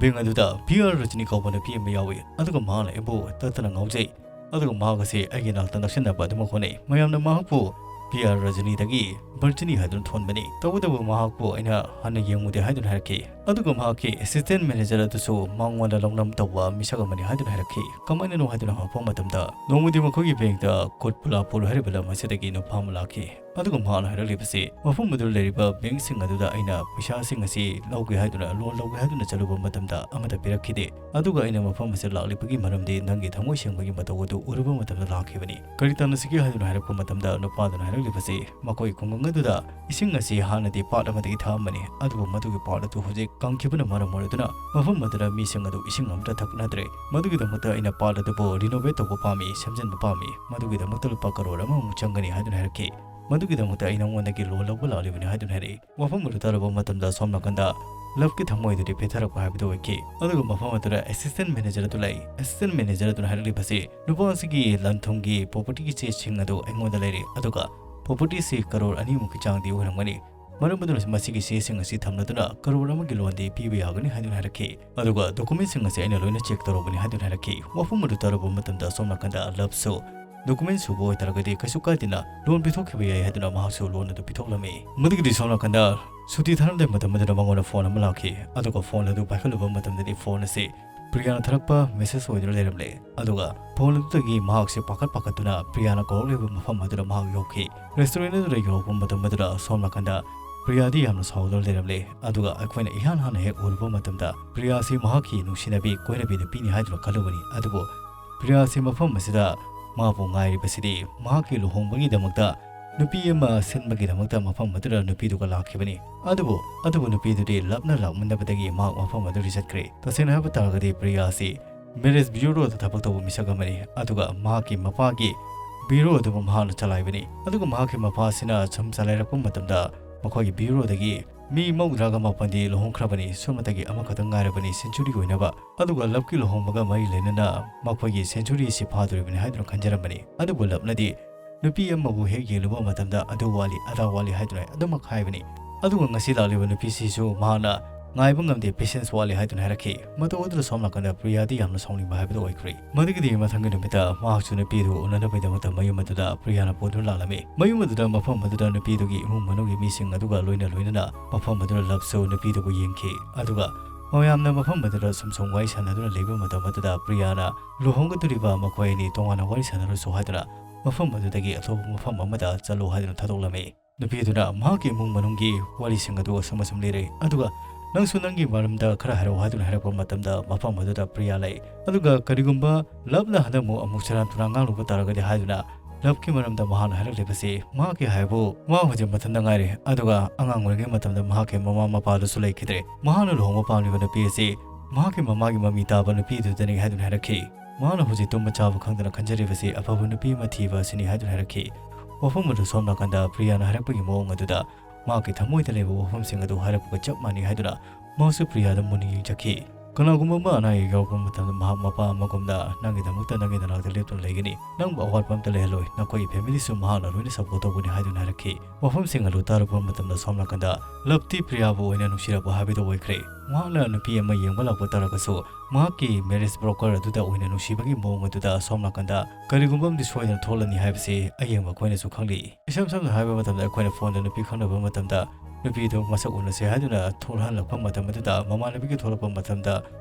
ꯕꯦꯡꯛ ꯑꯗꯨꯗ ꯄꯤ ꯑꯥꯔ ꯔꯖꯅꯤ ꯀꯧꯕ ꯅꯨꯄꯤ ꯑꯃ ꯌꯥꯎꯏ, ꯑꯗꯨꯒ ꯃꯍꯥꯛꯅ ꯑꯩꯕꯨ ꯇꯠꯇꯅ ꯉꯥꯎꯖꯩ꯫ ꯑꯗꯨꯒ ꯃꯍꯥꯛ ꯑꯁꯤ ꯑꯩꯒꯤ ꯅꯥꯛꯇ ꯅꯛꯁꯤꯟꯅꯕ ꯑꯗꯨꯃꯛ ꯍꯣꯠꯅꯩ꯫ ꯃꯌꯥꯝꯅ ꯃꯍꯥꯛꯄꯨ ꯄꯤ ꯑꯥꯔ ꯔꯖꯅꯤꯗꯒꯤ ꯕꯔꯆꯤꯅꯤ ꯍꯥꯏꯗꯨꯅ ꯊꯣꯟꯕꯅꯤ꯫ ꯇꯧꯕꯇꯕꯨ ꯃꯍꯥꯛꯄꯨ ꯑꯩꯅ ꯍꯟꯅ ꯌꯦꯡꯉꯨꯗꯦ ꯍꯥꯏꯗꯨꯅ ꯍꯥꯏꯔꯛꯈꯤ꯫ ꯑꯗꯨꯒ ꯃꯍꯥꯛꯀꯤ ꯑꯦꯁꯤꯁꯇꯦꯟ ꯃꯦꯅꯦꯖꯔ ꯑꯗꯨꯁꯨ ꯃꯉꯣꯟꯗ ꯂꯧꯅꯝ ꯇꯧꯕ ꯃꯤꯁꯛ ꯑꯃꯅꯤ ꯍꯥꯏꯗꯨꯅ ꯍꯥꯏꯔꯛꯈꯤ꯫ ꯀꯃꯥꯏꯅꯅꯣ ꯍꯥꯏꯗꯨꯅ ꯍꯪꯉꯛꯄ ꯃꯇꯝꯗ, ꯅꯣꯡꯃꯗꯤ ꯃꯈꯣꯏꯒꯤ ꯕꯦꯡꯛꯇ ꯀꯨꯠꯄꯨꯂꯥꯄꯨꯔ ꯍꯥꯏꯔꯤꯕ ꯂꯝ ꯑꯁꯤꯗꯒꯤ ꯅꯨꯄꯥ ꯑꯃ ꯂꯥꯛꯈꯤ꯫ ꯑꯗꯨꯒ ꯃꯍꯥꯛꯅ ꯍꯥꯏꯔꯛꯂꯤꯕꯁꯤ, ꯃꯐꯝ ꯑꯗꯨꯗ ꯂꯩꯔꯤꯕ ꯕꯦꯡꯛꯁꯤꯡ ꯑꯗꯨꯗ ꯑꯩꯅ ꯄꯩꯁꯥꯁꯤꯡ ꯑꯁꯤ ꯂꯧꯒꯦ ꯍꯥꯏꯗꯨꯅ, ꯂꯣꯟ ꯂꯧꯒꯦ ꯍꯥꯏꯗꯨꯅ ꯆꯠꯂꯨꯕ ꯃꯇꯝꯗ ꯑꯃꯠꯇ ꯄꯤꯔꯛꯈꯤꯗꯦ꯫ ꯑꯗꯨꯒ ꯑꯩꯅ ꯃꯐꯝ ꯑꯁꯤꯗ ꯂꯥꯛꯂꯤꯕꯒꯤ ꯃꯔꯝꯗꯤ ꯅꯪꯒꯤ ꯊꯃꯣꯏ ꯁꯦꯡꯕꯒꯤ ꯃꯇꯧ ꯑꯗꯨ ꯎꯔꯨꯕ ꯃꯇꯝꯗ ꯂꯥꯛꯈꯤꯕꯅꯤ꯫ ꯀꯔꯤ ꯇꯥꯟꯅꯁꯤꯒꯦ ꯍꯥꯏꯗꯨꯅ ꯍꯥꯏꯔꯛꯄ ꯃꯇꯝꯗ, ꯅꯨꯄꯥꯗꯨꯅ ꯍꯥꯏꯔꯛꯂꯤꯕꯁꯤ, ꯃꯈꯣꯏ ꯈꯨꯡꯒꯪ ꯑꯗꯨꯗ ꯏꯁꯤꯡ ꯑꯁꯤ ꯍꯥꯟꯅꯗꯤ ꯄꯥꯠ ꯑꯃꯗꯒꯤ ꯊꯛꯑꯝꯕꯅꯤ, ꯑꯗꯨꯕꯨ ꯃꯗꯨꯒꯤ ꯄꯥꯠ ꯑꯗꯨ ꯍꯧꯖꯤꯛ ꯀꯪꯈꯤꯕꯅ ꯃꯔꯝ ꯑꯣꯏꯔꯗꯨꯅ ꯃꯐꯝ ꯑꯗꯨꯗ ꯃꯤꯁꯤꯡ ꯑꯗꯨ ꯏꯁꯤꯡ ꯑꯃꯠꯇ ꯊꯛꯅꯗ꯭ꯔꯦ꯫ ꯃꯗꯨꯒꯤꯗꯃꯛꯇ ꯑꯩꯅ ꯄꯥꯠ ꯑꯗꯨꯕꯨ ꯔꯤꯅꯣꯚꯦꯠ ꯇꯧꯕ ꯄꯥꯝꯃꯤ, ꯁꯦꯝꯖꯤꯟꯕ ꯄꯥꯝꯃꯤ꯫ ꯃꯗꯨꯒꯤꯗꯃꯛꯇ ꯂꯨꯄꯥ ꯀꯔꯣꯔ ꯑꯃꯃꯨꯛ ꯆꯪꯒꯅꯤ ꯍꯥꯏꯗꯨꯅ ꯍꯥꯏꯔꯛꯈꯤ꯫ ꯃꯗꯨꯒꯤꯗꯃꯛꯇ ꯑꯩ ꯅꯉꯣꯟꯗꯒꯤ ꯂꯣꯟ ꯂꯧꯕ ꯂꯥꯛꯂꯤꯕꯅꯤ ꯍꯥꯏꯗꯨꯅ ꯍꯥꯏꯔꯛꯏ꯫ ꯋꯥꯐꯝ ꯑꯗꯨ ꯇꯥꯔꯨꯕ ꯃꯇꯝꯗ ꯁꯣꯝ ꯅꯥꯀꯟꯗ ꯂꯞꯀꯤ ꯊꯃꯣꯏꯗꯨꯗꯤ ꯄꯦꯊꯔꯛꯄ ꯍꯥꯏꯕꯗꯨ ꯑꯣꯏꯈꯤ꯫ ꯑꯗꯨꯒ ꯃꯐꯝ ꯑꯗꯨꯗ ꯑꯦꯁꯤꯁꯇꯦꯟ ꯃꯦꯅꯦꯖꯔ ꯑꯗꯨ ꯂꯩ꯫ ꯑꯦꯁꯤꯁꯇꯦꯟ ꯃꯦꯅꯦꯖꯔ ꯑꯗꯨꯅ ꯍꯥꯏꯔꯛꯂꯤꯕꯁꯤ, ꯅꯨꯄꯥ ꯑꯁꯤꯒꯤ ꯂꯟ ꯊꯨꯝꯒꯤ ꯄ꯭ꯔꯣꯄꯔꯇꯤꯒꯤ ꯆꯦꯁꯤꯡ ꯑꯗꯨ ꯑꯩꯉꯣꯟꯗ ꯂꯩꯔꯦ, ꯑꯗꯨꯒ ꯄ꯭ꯔꯣꯄꯔꯇꯤꯁꯤ ꯀꯔꯣꯔ ꯑꯅꯤꯃꯨꯛꯀꯤ ꯆꯥꯡꯗꯤ ꯑꯣꯏꯔꯝꯒꯅꯤ꯫ ꯃꯔꯝ ꯑꯗꯨꯅ ꯃꯁꯤꯒꯤ ꯆꯦꯁꯤꯡ ꯑꯁꯤ ꯊꯝꯂꯗꯨꯅ ꯀꯔꯣꯔ ꯑꯃꯒꯤ ꯂꯣꯟꯗꯤ ꯄꯤꯕ ꯌꯥꯒꯅꯤ ꯍꯥꯏꯗꯨꯅ ꯍꯥꯏꯔꯛꯈꯤ꯫ ꯑꯗꯨꯒ ꯗꯣꯀꯨꯃꯦꯟꯁꯤꯡ ꯑꯁꯤ ꯑꯩꯅ ꯂꯣꯏꯅ ꯆꯦꯛ ꯇꯧꯔꯕꯅꯤ ꯍꯥꯏꯗꯨꯅ ꯍꯥꯏꯔꯛꯈꯤ꯫ ꯋꯥꯐꯝ ꯑꯗꯨ ꯇꯥꯔꯨꯕ ꯃꯇꯝꯗ ꯁꯣꯝ ꯅꯥꯀꯟꯗ ꯂꯞꯁꯨ ꯗꯣꯀꯨꯃꯦꯟ ꯁꯨꯕ ꯑꯣꯏꯇꯥꯔꯒꯗꯤ ꯀꯩꯁꯨ ꯀꯥꯏꯗꯦꯅ ꯂꯣꯟ ꯄꯤꯊꯣꯛꯈꯤꯕ ꯌꯥꯏ ꯍꯥꯏꯗꯨꯅ ꯃꯍꯥꯛꯁꯨ ꯂꯣꯟ ꯑꯗꯨ ꯄꯤꯊꯣꯛꯂꯝꯃꯤ꯫ ꯃꯗꯨꯒꯤꯗꯤ ꯁꯣꯝ ꯅꯥꯀꯟꯗ ꯁꯨꯇꯤ ꯊꯥꯔꯝꯗꯥꯏ ꯃꯇꯝ ꯑꯗꯨꯗ ꯃꯉꯣꯟꯗ ꯐꯣꯟ ꯑꯃ ꯂꯥꯛꯈꯤ꯫ ꯑꯗꯨꯒ ꯐꯣꯟ ꯑꯗꯨ ꯄꯥꯏꯈꯠꯂꯨꯕ ꯃꯇꯝꯗꯗꯤ ꯐꯣꯟ ꯑꯁꯤ ꯄ꯭ꯔꯤꯌꯥꯅ ꯊꯥꯔꯛꯄ ꯃꯦꯁꯦꯖ ꯑꯣꯏꯗꯨꯅ ꯂꯩꯔꯝꯂꯦ꯫ ꯑꯗꯨꯒ ꯐꯣꯟ ꯑꯗꯨꯗꯒꯤ ꯃꯍꯥꯛꯁꯦ ꯄꯥꯈꯠ ꯄꯥꯈꯠꯇꯨꯅ ꯄ꯭ꯔꯤꯌꯥꯅ ꯀꯧꯔꯛꯂꯤꯕ ꯃꯐꯝ ꯑꯗꯨꯗ ꯃꯍꯥꯛ ꯌꯧꯈꯤ꯫ ꯔꯦꯁꯇꯨꯔꯦꯟ ꯑꯗꯨꯗ ꯌꯧꯔꯛꯄ ꯃꯇꯝ ꯑꯗꯨꯗ ꯁꯣꯝ ꯅꯥꯀꯟꯗ ꯄ꯭ꯔꯤꯌꯥꯗꯤ ꯌꯥꯝꯅ ꯁꯥꯎꯗꯨꯅ ꯂꯩꯔꯝꯂꯦ꯫ ꯑꯗꯨꯒ ꯑꯩꯈꯣꯏꯅ ꯏꯍꯥꯟ ꯍꯥꯟꯅ ꯍꯦꯛ ꯎꯔꯨꯕ ꯃꯇꯝꯗ ꯄ꯭ꯔꯤꯌꯥꯁꯤ ꯃꯍꯥꯛꯀꯤ ꯅꯨꯡꯁꯤꯅꯕꯤ, ꯀꯣꯏꯅꯕꯤ ꯅꯨꯄꯤꯅꯤ ꯍꯥꯏꯗꯨꯅ ꯈꯜꯂꯨꯕꯅꯤ꯫ ꯑꯗꯨꯕꯨ ꯄ꯭ꯔꯤꯌꯥꯁꯤ ꯃꯐꯝ ꯑꯁꯤꯗ ꯃꯥꯕꯨ ꯉꯥꯏꯔꯤꯕꯁꯤꯗꯤ ꯃꯍꯥꯛꯀꯤ ꯂꯨꯍꯣꯡꯕꯒꯤꯗꯃꯛꯇ ꯅꯨꯄꯤ ꯑꯃ ꯁꯤꯟꯕꯒꯤꯗꯃꯛꯇ ꯃꯐꯝ ꯑꯗꯨꯗ ꯅꯨꯄꯤꯗꯨꯒ ꯂꯥꯛꯈꯤꯕꯅꯤ꯫ ꯑꯗꯨꯕꯨ ꯑꯗꯨꯕꯨ ꯅꯨꯄꯤꯗꯨꯗꯤ ꯂꯞꯅ ꯂꯥꯛꯃꯟꯗꯕꯗꯒꯤ ꯃꯍꯥꯛ ꯃꯐꯝ ꯑꯗꯨꯗꯒꯤ ꯆꯠꯈ꯭ꯔꯦ꯫ ꯇꯁꯦꯡꯅ ꯍꯥꯏꯕ ꯇꯥꯔꯒꯗꯤ ꯄ꯭ꯔꯤꯌꯥ ꯑꯁꯤ ꯃꯦꯔꯦꯖ ꯕ꯭ꯌꯨꯔꯣꯗ ꯊꯕꯛ ꯇꯧꯕ ꯃꯤꯁꯛ ꯑꯃꯅꯤ꯫ ꯑꯗꯨꯒ ꯃꯍꯥꯛꯀꯤ ꯃꯄꯥꯒꯤ ꯕ꯭ꯌꯨꯔꯣ ꯑꯗꯨꯕꯨ ꯃꯍꯥꯛꯅ ꯆꯂꯥꯏꯕꯅꯤ꯫ ꯑꯗꯨꯒ ꯃꯍꯥꯛꯀꯤ ꯃꯄꯥꯁꯤꯅ ꯁꯨꯝ ꯆꯂꯥꯏꯔꯛꯄ ꯃꯇꯝꯗ ꯃꯈꯣꯏꯒꯤ ꯕ꯭ꯌꯨꯔꯣꯗꯒꯤ ꯃꯤ ꯃꯧꯗ꯭ꯔꯥꯒ ꯃꯥꯄꯟꯗꯤ ꯂꯨꯍꯣꯡꯈ꯭ꯔꯕꯅꯤ, ꯁꯨꯞꯅꯇꯒꯤ ꯑꯃꯈꯛꯇꯪ ꯉꯥꯏꯔꯕꯅꯤ ꯁꯦꯟꯆꯨꯔꯤ ꯑꯣꯏꯅꯕ꯫ ꯑꯗꯨꯒ ꯂꯞꯀꯤ ꯂꯨꯍꯣꯡꯕꯒ ꯃꯔꯤ ꯂꯩꯅꯅ ꯃꯈꯣꯏꯒꯤ ꯁꯦꯟꯆꯨꯔꯤꯁꯤ ꯐꯥꯗꯣꯔꯤꯕꯅꯤ ꯍꯥꯏꯗꯨꯅ ꯈꯟꯖꯔꯝꯕꯅꯤ꯫ ꯑꯗꯨꯕꯨ ꯂꯞꯅꯗꯤ ꯅꯨꯄꯤ ꯑꯃꯕꯨ ꯍꯦꯛ ꯌꯦꯡꯂꯨꯕ ꯃꯇꯝꯗ ꯑꯗꯨ ꯋꯥꯠꯂꯤ, ꯑꯗꯥ ꯋꯥꯠꯂꯤ ꯍꯥꯏꯗꯨꯅ ꯑꯗꯨꯃꯛ ꯍꯥꯏꯕꯅꯤ꯫ ꯑꯗꯨꯒ ꯉꯁꯤ ꯂꯥꯛꯂꯤꯕ ꯅꯨꯄꯤꯁꯤꯁꯨ ꯃꯍꯥꯛꯅ ꯉꯥꯏꯕ ꯉꯝꯗꯦ, patience ꯋꯥꯠꯂꯤ ꯍꯥꯏꯗꯨꯅ ꯍꯥꯏꯔꯛꯈꯤ꯫ ꯃꯇꯧ ꯑꯗꯨꯗ ꯁꯣꯝ ꯅꯥꯀꯟꯗ ꯄ꯭ꯔꯤꯌꯥꯗꯤ ꯌꯥꯝꯅ ꯁꯥꯎꯅꯤꯡꯕ ꯍꯥꯏꯕꯗꯨ ꯑꯣꯏꯈ꯭ꯔꯦ꯫ ꯃꯗꯨꯒꯤꯗꯤ ꯃꯊꯪꯒꯤ ꯅꯨꯃꯤꯠꯇ ꯃꯍꯥꯛꯁꯨ ꯅꯨꯄꯤꯗꯨ ꯎꯅꯅꯕꯒꯤꯗꯃꯛꯇ ꯃꯌꯨꯝ ꯑꯗꯨꯗ ꯄ꯭ꯔꯤꯌꯥꯅ ꯄꯨꯗꯨꯅ ꯂꯥꯛꯂꯝꯃꯤ꯫ ꯃꯌꯨꯝ ꯑꯗꯨꯗ ꯃꯐꯝ ꯑꯗꯨꯗ ꯅꯨꯄꯤꯗꯨꯒꯤ ꯏꯃꯨꯡ ꯃꯅꯨꯡꯒꯤ ꯃꯤꯁꯤꯡ ꯑꯗꯨꯒ ꯂꯣꯏꯅ ꯂꯣꯏꯅꯅ ꯃꯐꯝ ꯑꯗꯨꯗ ꯂꯞꯁꯨ ꯅꯨꯄꯤꯗꯨꯕꯨ ꯌꯦꯡꯈꯤ꯫ ꯑꯗꯨꯒ ꯃꯌꯥꯝꯅ ꯃꯐꯝ ꯑꯗꯨꯗ ꯁꯨꯝ ꯁꯨꯝ ꯋꯥꯔꯤ ꯁꯥꯟꯅꯗꯨꯅ ꯂꯩꯕ ꯃꯇꯝ ꯑꯗꯨꯗ ꯄ꯭ꯔꯤꯌꯥꯅ ꯂꯨꯍꯣꯡꯒꯗꯧꯔꯤꯕ ꯃꯈꯣꯏ ꯑꯅꯤ ꯇꯣꯉꯥꯟꯅ ꯋꯥꯔꯤ ꯁꯥꯟꯅꯔꯨꯁꯨ ꯍꯥꯏꯗꯨꯅ ꯃꯐꯝ ꯑꯗꯨꯗꯒꯤ ꯑꯇꯣꯞꯄ ꯃꯐꯝ ꯑꯃꯗ ꯆꯠꯂꯣ ꯍꯥꯏꯗꯨꯅ ꯊꯥꯗꯣꯛꯂꯝꯃꯤ꯫ ꯅꯨꯄꯤꯗꯨꯅ ꯃꯍꯥꯛꯀꯤ ꯏꯃꯨꯡ ꯃꯅꯨꯡꯒꯤ ꯋꯥꯔꯤꯁꯤꯡ ꯑꯗꯨ ꯑꯁꯨꯝ ꯑꯁꯨꯝ ꯂꯤꯔꯦ꯫ ꯑꯗꯨꯒ "ꯅꯪꯁꯨ ꯅꯪꯒꯤ ꯃꯔꯝꯗ ꯈꯔ ꯍꯥꯏꯔꯛꯑꯣ" ꯍꯥꯏꯗꯨꯅ ꯍꯥꯏꯔꯛꯄ ꯃꯇꯝꯗ ꯃꯐꯝ ꯑꯗꯨꯗ ꯄ꯭ꯔꯤꯌꯥ ꯂꯩ꯫ ꯑꯗꯨꯒ "ꯀꯔꯤꯒꯨꯝꯕ ꯂꯞꯅ ꯍꯟꯗꯛ ꯑꯃꯨꯛ ꯑꯃꯨꯛ ꯁꯦꯔꯥꯟ ꯇꯨꯔꯥꯟ ꯉꯥꯡꯂꯨꯕ ꯇꯥꯔꯒꯗꯤ" ꯍꯥꯏꯗꯨꯅ ꯂꯞꯀꯤ ꯃꯔꯝꯗ ꯃꯍꯥꯛꯅ ꯍꯥꯏꯔꯛꯂꯤꯕꯁꯤ ꯃꯍꯥꯛꯀꯤ ꯍꯥꯏꯕꯨ ꯃꯍꯥꯛ ꯍꯧꯖꯤꯛ ꯃꯊꯟꯇ ꯉꯥꯏꯔꯦ꯫ ꯑꯗꯨꯒ ꯑꯉꯥꯡ ꯑꯣꯏꯔꯤꯉꯩ ꯃꯇꯝꯗ ꯃꯍꯥꯛꯀꯤ ꯃꯃꯥ ꯃꯄꯥꯗꯨꯁꯨ ꯂꯩꯈꯤꯗ꯭ꯔꯦ꯫ ꯃꯍꯥꯛꯅ ꯂꯨꯍꯣꯡꯕ ꯄꯥꯝꯂꯤꯕ ꯅꯨꯄꯤ ꯑꯁꯤ ꯃꯍꯥꯛꯀꯤ ꯃꯃꯥꯒꯤ ꯃꯃꯤ ꯇꯥꯕ ꯅꯨꯄꯤꯗꯨꯗꯅꯤ ꯍꯥꯏꯗꯨꯅ ꯍꯥꯏꯔꯛꯈꯤ꯫ ꯃꯍꯥꯛꯅ ꯍꯧꯖꯤꯛ ꯇꯨꯝꯕ ꯆꯥꯕ ꯈꯪꯗꯅ ꯈꯟꯖꯔꯤꯕꯁꯤ ꯑꯐꯕ ꯅꯨꯄꯤ ꯑꯃ ꯊꯤꯕ ꯑꯁꯤꯅꯤ ꯍꯥꯏꯗꯨꯅ ꯍꯥꯏꯔꯛꯈꯤ꯫ ꯋꯥꯐꯝ ꯑꯗꯨ ꯁꯣꯝ ꯅꯥꯀꯟꯗ ꯄ꯭ꯔꯤꯌꯥꯅ ꯍꯥꯏꯔꯛꯄꯒꯤ ꯃꯑꯣꯡ ꯑꯗꯨꯗ ꯃꯍꯥꯛꯀꯤ ꯊꯃꯣꯏꯗ ꯂꯩꯕ ꯋꯥꯐꯝꯁꯤꯡ ꯑꯗꯨ ꯍꯥꯏꯔꯛꯄꯒ ꯆꯞ ꯃꯥꯟꯅꯩ ꯍꯥꯏꯗꯨꯅ ꯃꯍꯥꯛꯁꯨ ꯄ꯭ꯔꯤꯌꯥꯗ ꯃꯨꯟꯅ ꯌꯦꯡꯖꯈꯤ꯫ "ꯀꯅꯥꯒꯨꯝꯕ ꯑꯃ ꯑꯅꯥ ꯑꯌꯦꯛ ꯌꯥꯎꯔꯛꯄ ꯃꯇꯝꯗ ꯃꯍꯥꯛ ꯃꯄꯥ ꯑꯃꯒꯨꯝꯅ ꯅꯪꯒꯤꯗꯃꯛꯇ ꯅꯪꯒꯤ ꯅꯅꯥꯛꯇ ꯂꯦꯞꯇꯨꯅ ꯂꯩꯒꯅꯤ꯫ ꯅꯪꯕꯨ ꯑꯋꯥꯠꯄ ꯑꯃꯠꯇ ꯂꯩꯍꯜꯂꯣꯏ꯫ ꯅꯈꯣꯏꯒꯤ ꯐꯦꯃꯤꯂꯤꯁꯨ ꯃꯍꯥꯛꯅ ꯂꯣꯏꯅ ꯁꯞꯄꯣꯔꯠ ꯇꯧꯒꯅꯤ" ꯍꯥꯏꯗꯨꯅ ꯍꯥꯏꯔꯛꯈꯤ꯫ ꯋꯥꯐꯝꯁꯤꯡ ꯑꯗꯨ ꯇꯥꯔꯨꯕ ꯃꯇꯝꯗ ꯁꯣꯝ ꯅꯥꯀꯟꯗ ꯂꯞꯇꯤ ꯄ꯭ꯔꯤꯌꯥꯕꯨ ꯑꯣꯏꯅ ꯅꯨꯡꯁꯤꯔꯛꯄ ꯍꯥꯏꯕꯗꯨ ꯑꯣꯏꯈ꯭ꯔꯦ꯫ ꯃꯍꯥꯛꯅ ꯅꯨꯄꯤ ꯑꯃ ꯌꯦꯡꯕ ꯂꯥꯛꯄ ꯇꯥꯔꯒꯁꯨ ꯃꯍꯥꯛꯀꯤ ꯃꯦꯔꯦꯖ ꯕ꯭ꯔꯣꯀꯔ ꯑꯗꯨꯗ ꯑꯣꯏꯅ ꯅꯨꯡꯁꯤꯕꯒꯤ ꯃꯑꯣꯡ ꯑꯗꯨꯗ ꯁꯣꯝ ꯅꯥꯀꯟꯗ ꯀꯔꯤꯒꯨꯝꯕ ꯑꯃꯗꯤ ꯁꯣꯏꯗꯅ ꯊꯣꯛꯂꯅꯤ ꯍꯥꯏꯕꯁꯤ ꯑꯌꯦꯡꯕ ꯑꯩꯈꯣꯏꯅꯁꯨ ꯈꯪꯂꯤ꯫ ꯏꯁꯝ ꯁꯝꯅ ꯍꯥꯏꯕ ꯃꯇꯝꯗ ꯑꯩꯈꯣꯏꯅ ꯐꯣꯟꯗ ꯅꯨꯄꯤ ꯈꯪꯅꯕ ꯃꯇꯝꯗ ꯅꯨꯄꯤꯗꯨ ꯃꯁꯛ ꯎꯅꯁꯦ ꯍꯥꯏꯗꯨꯅ ꯊꯣꯛꯍꯜꯂꯛꯄ ꯃꯇꯝ ꯑꯗꯨꯗ ꯃꯃꯥꯟꯅꯕꯤꯒꯤ ꯊꯣꯛꯂꯛꯄ ꯃꯇꯝꯗ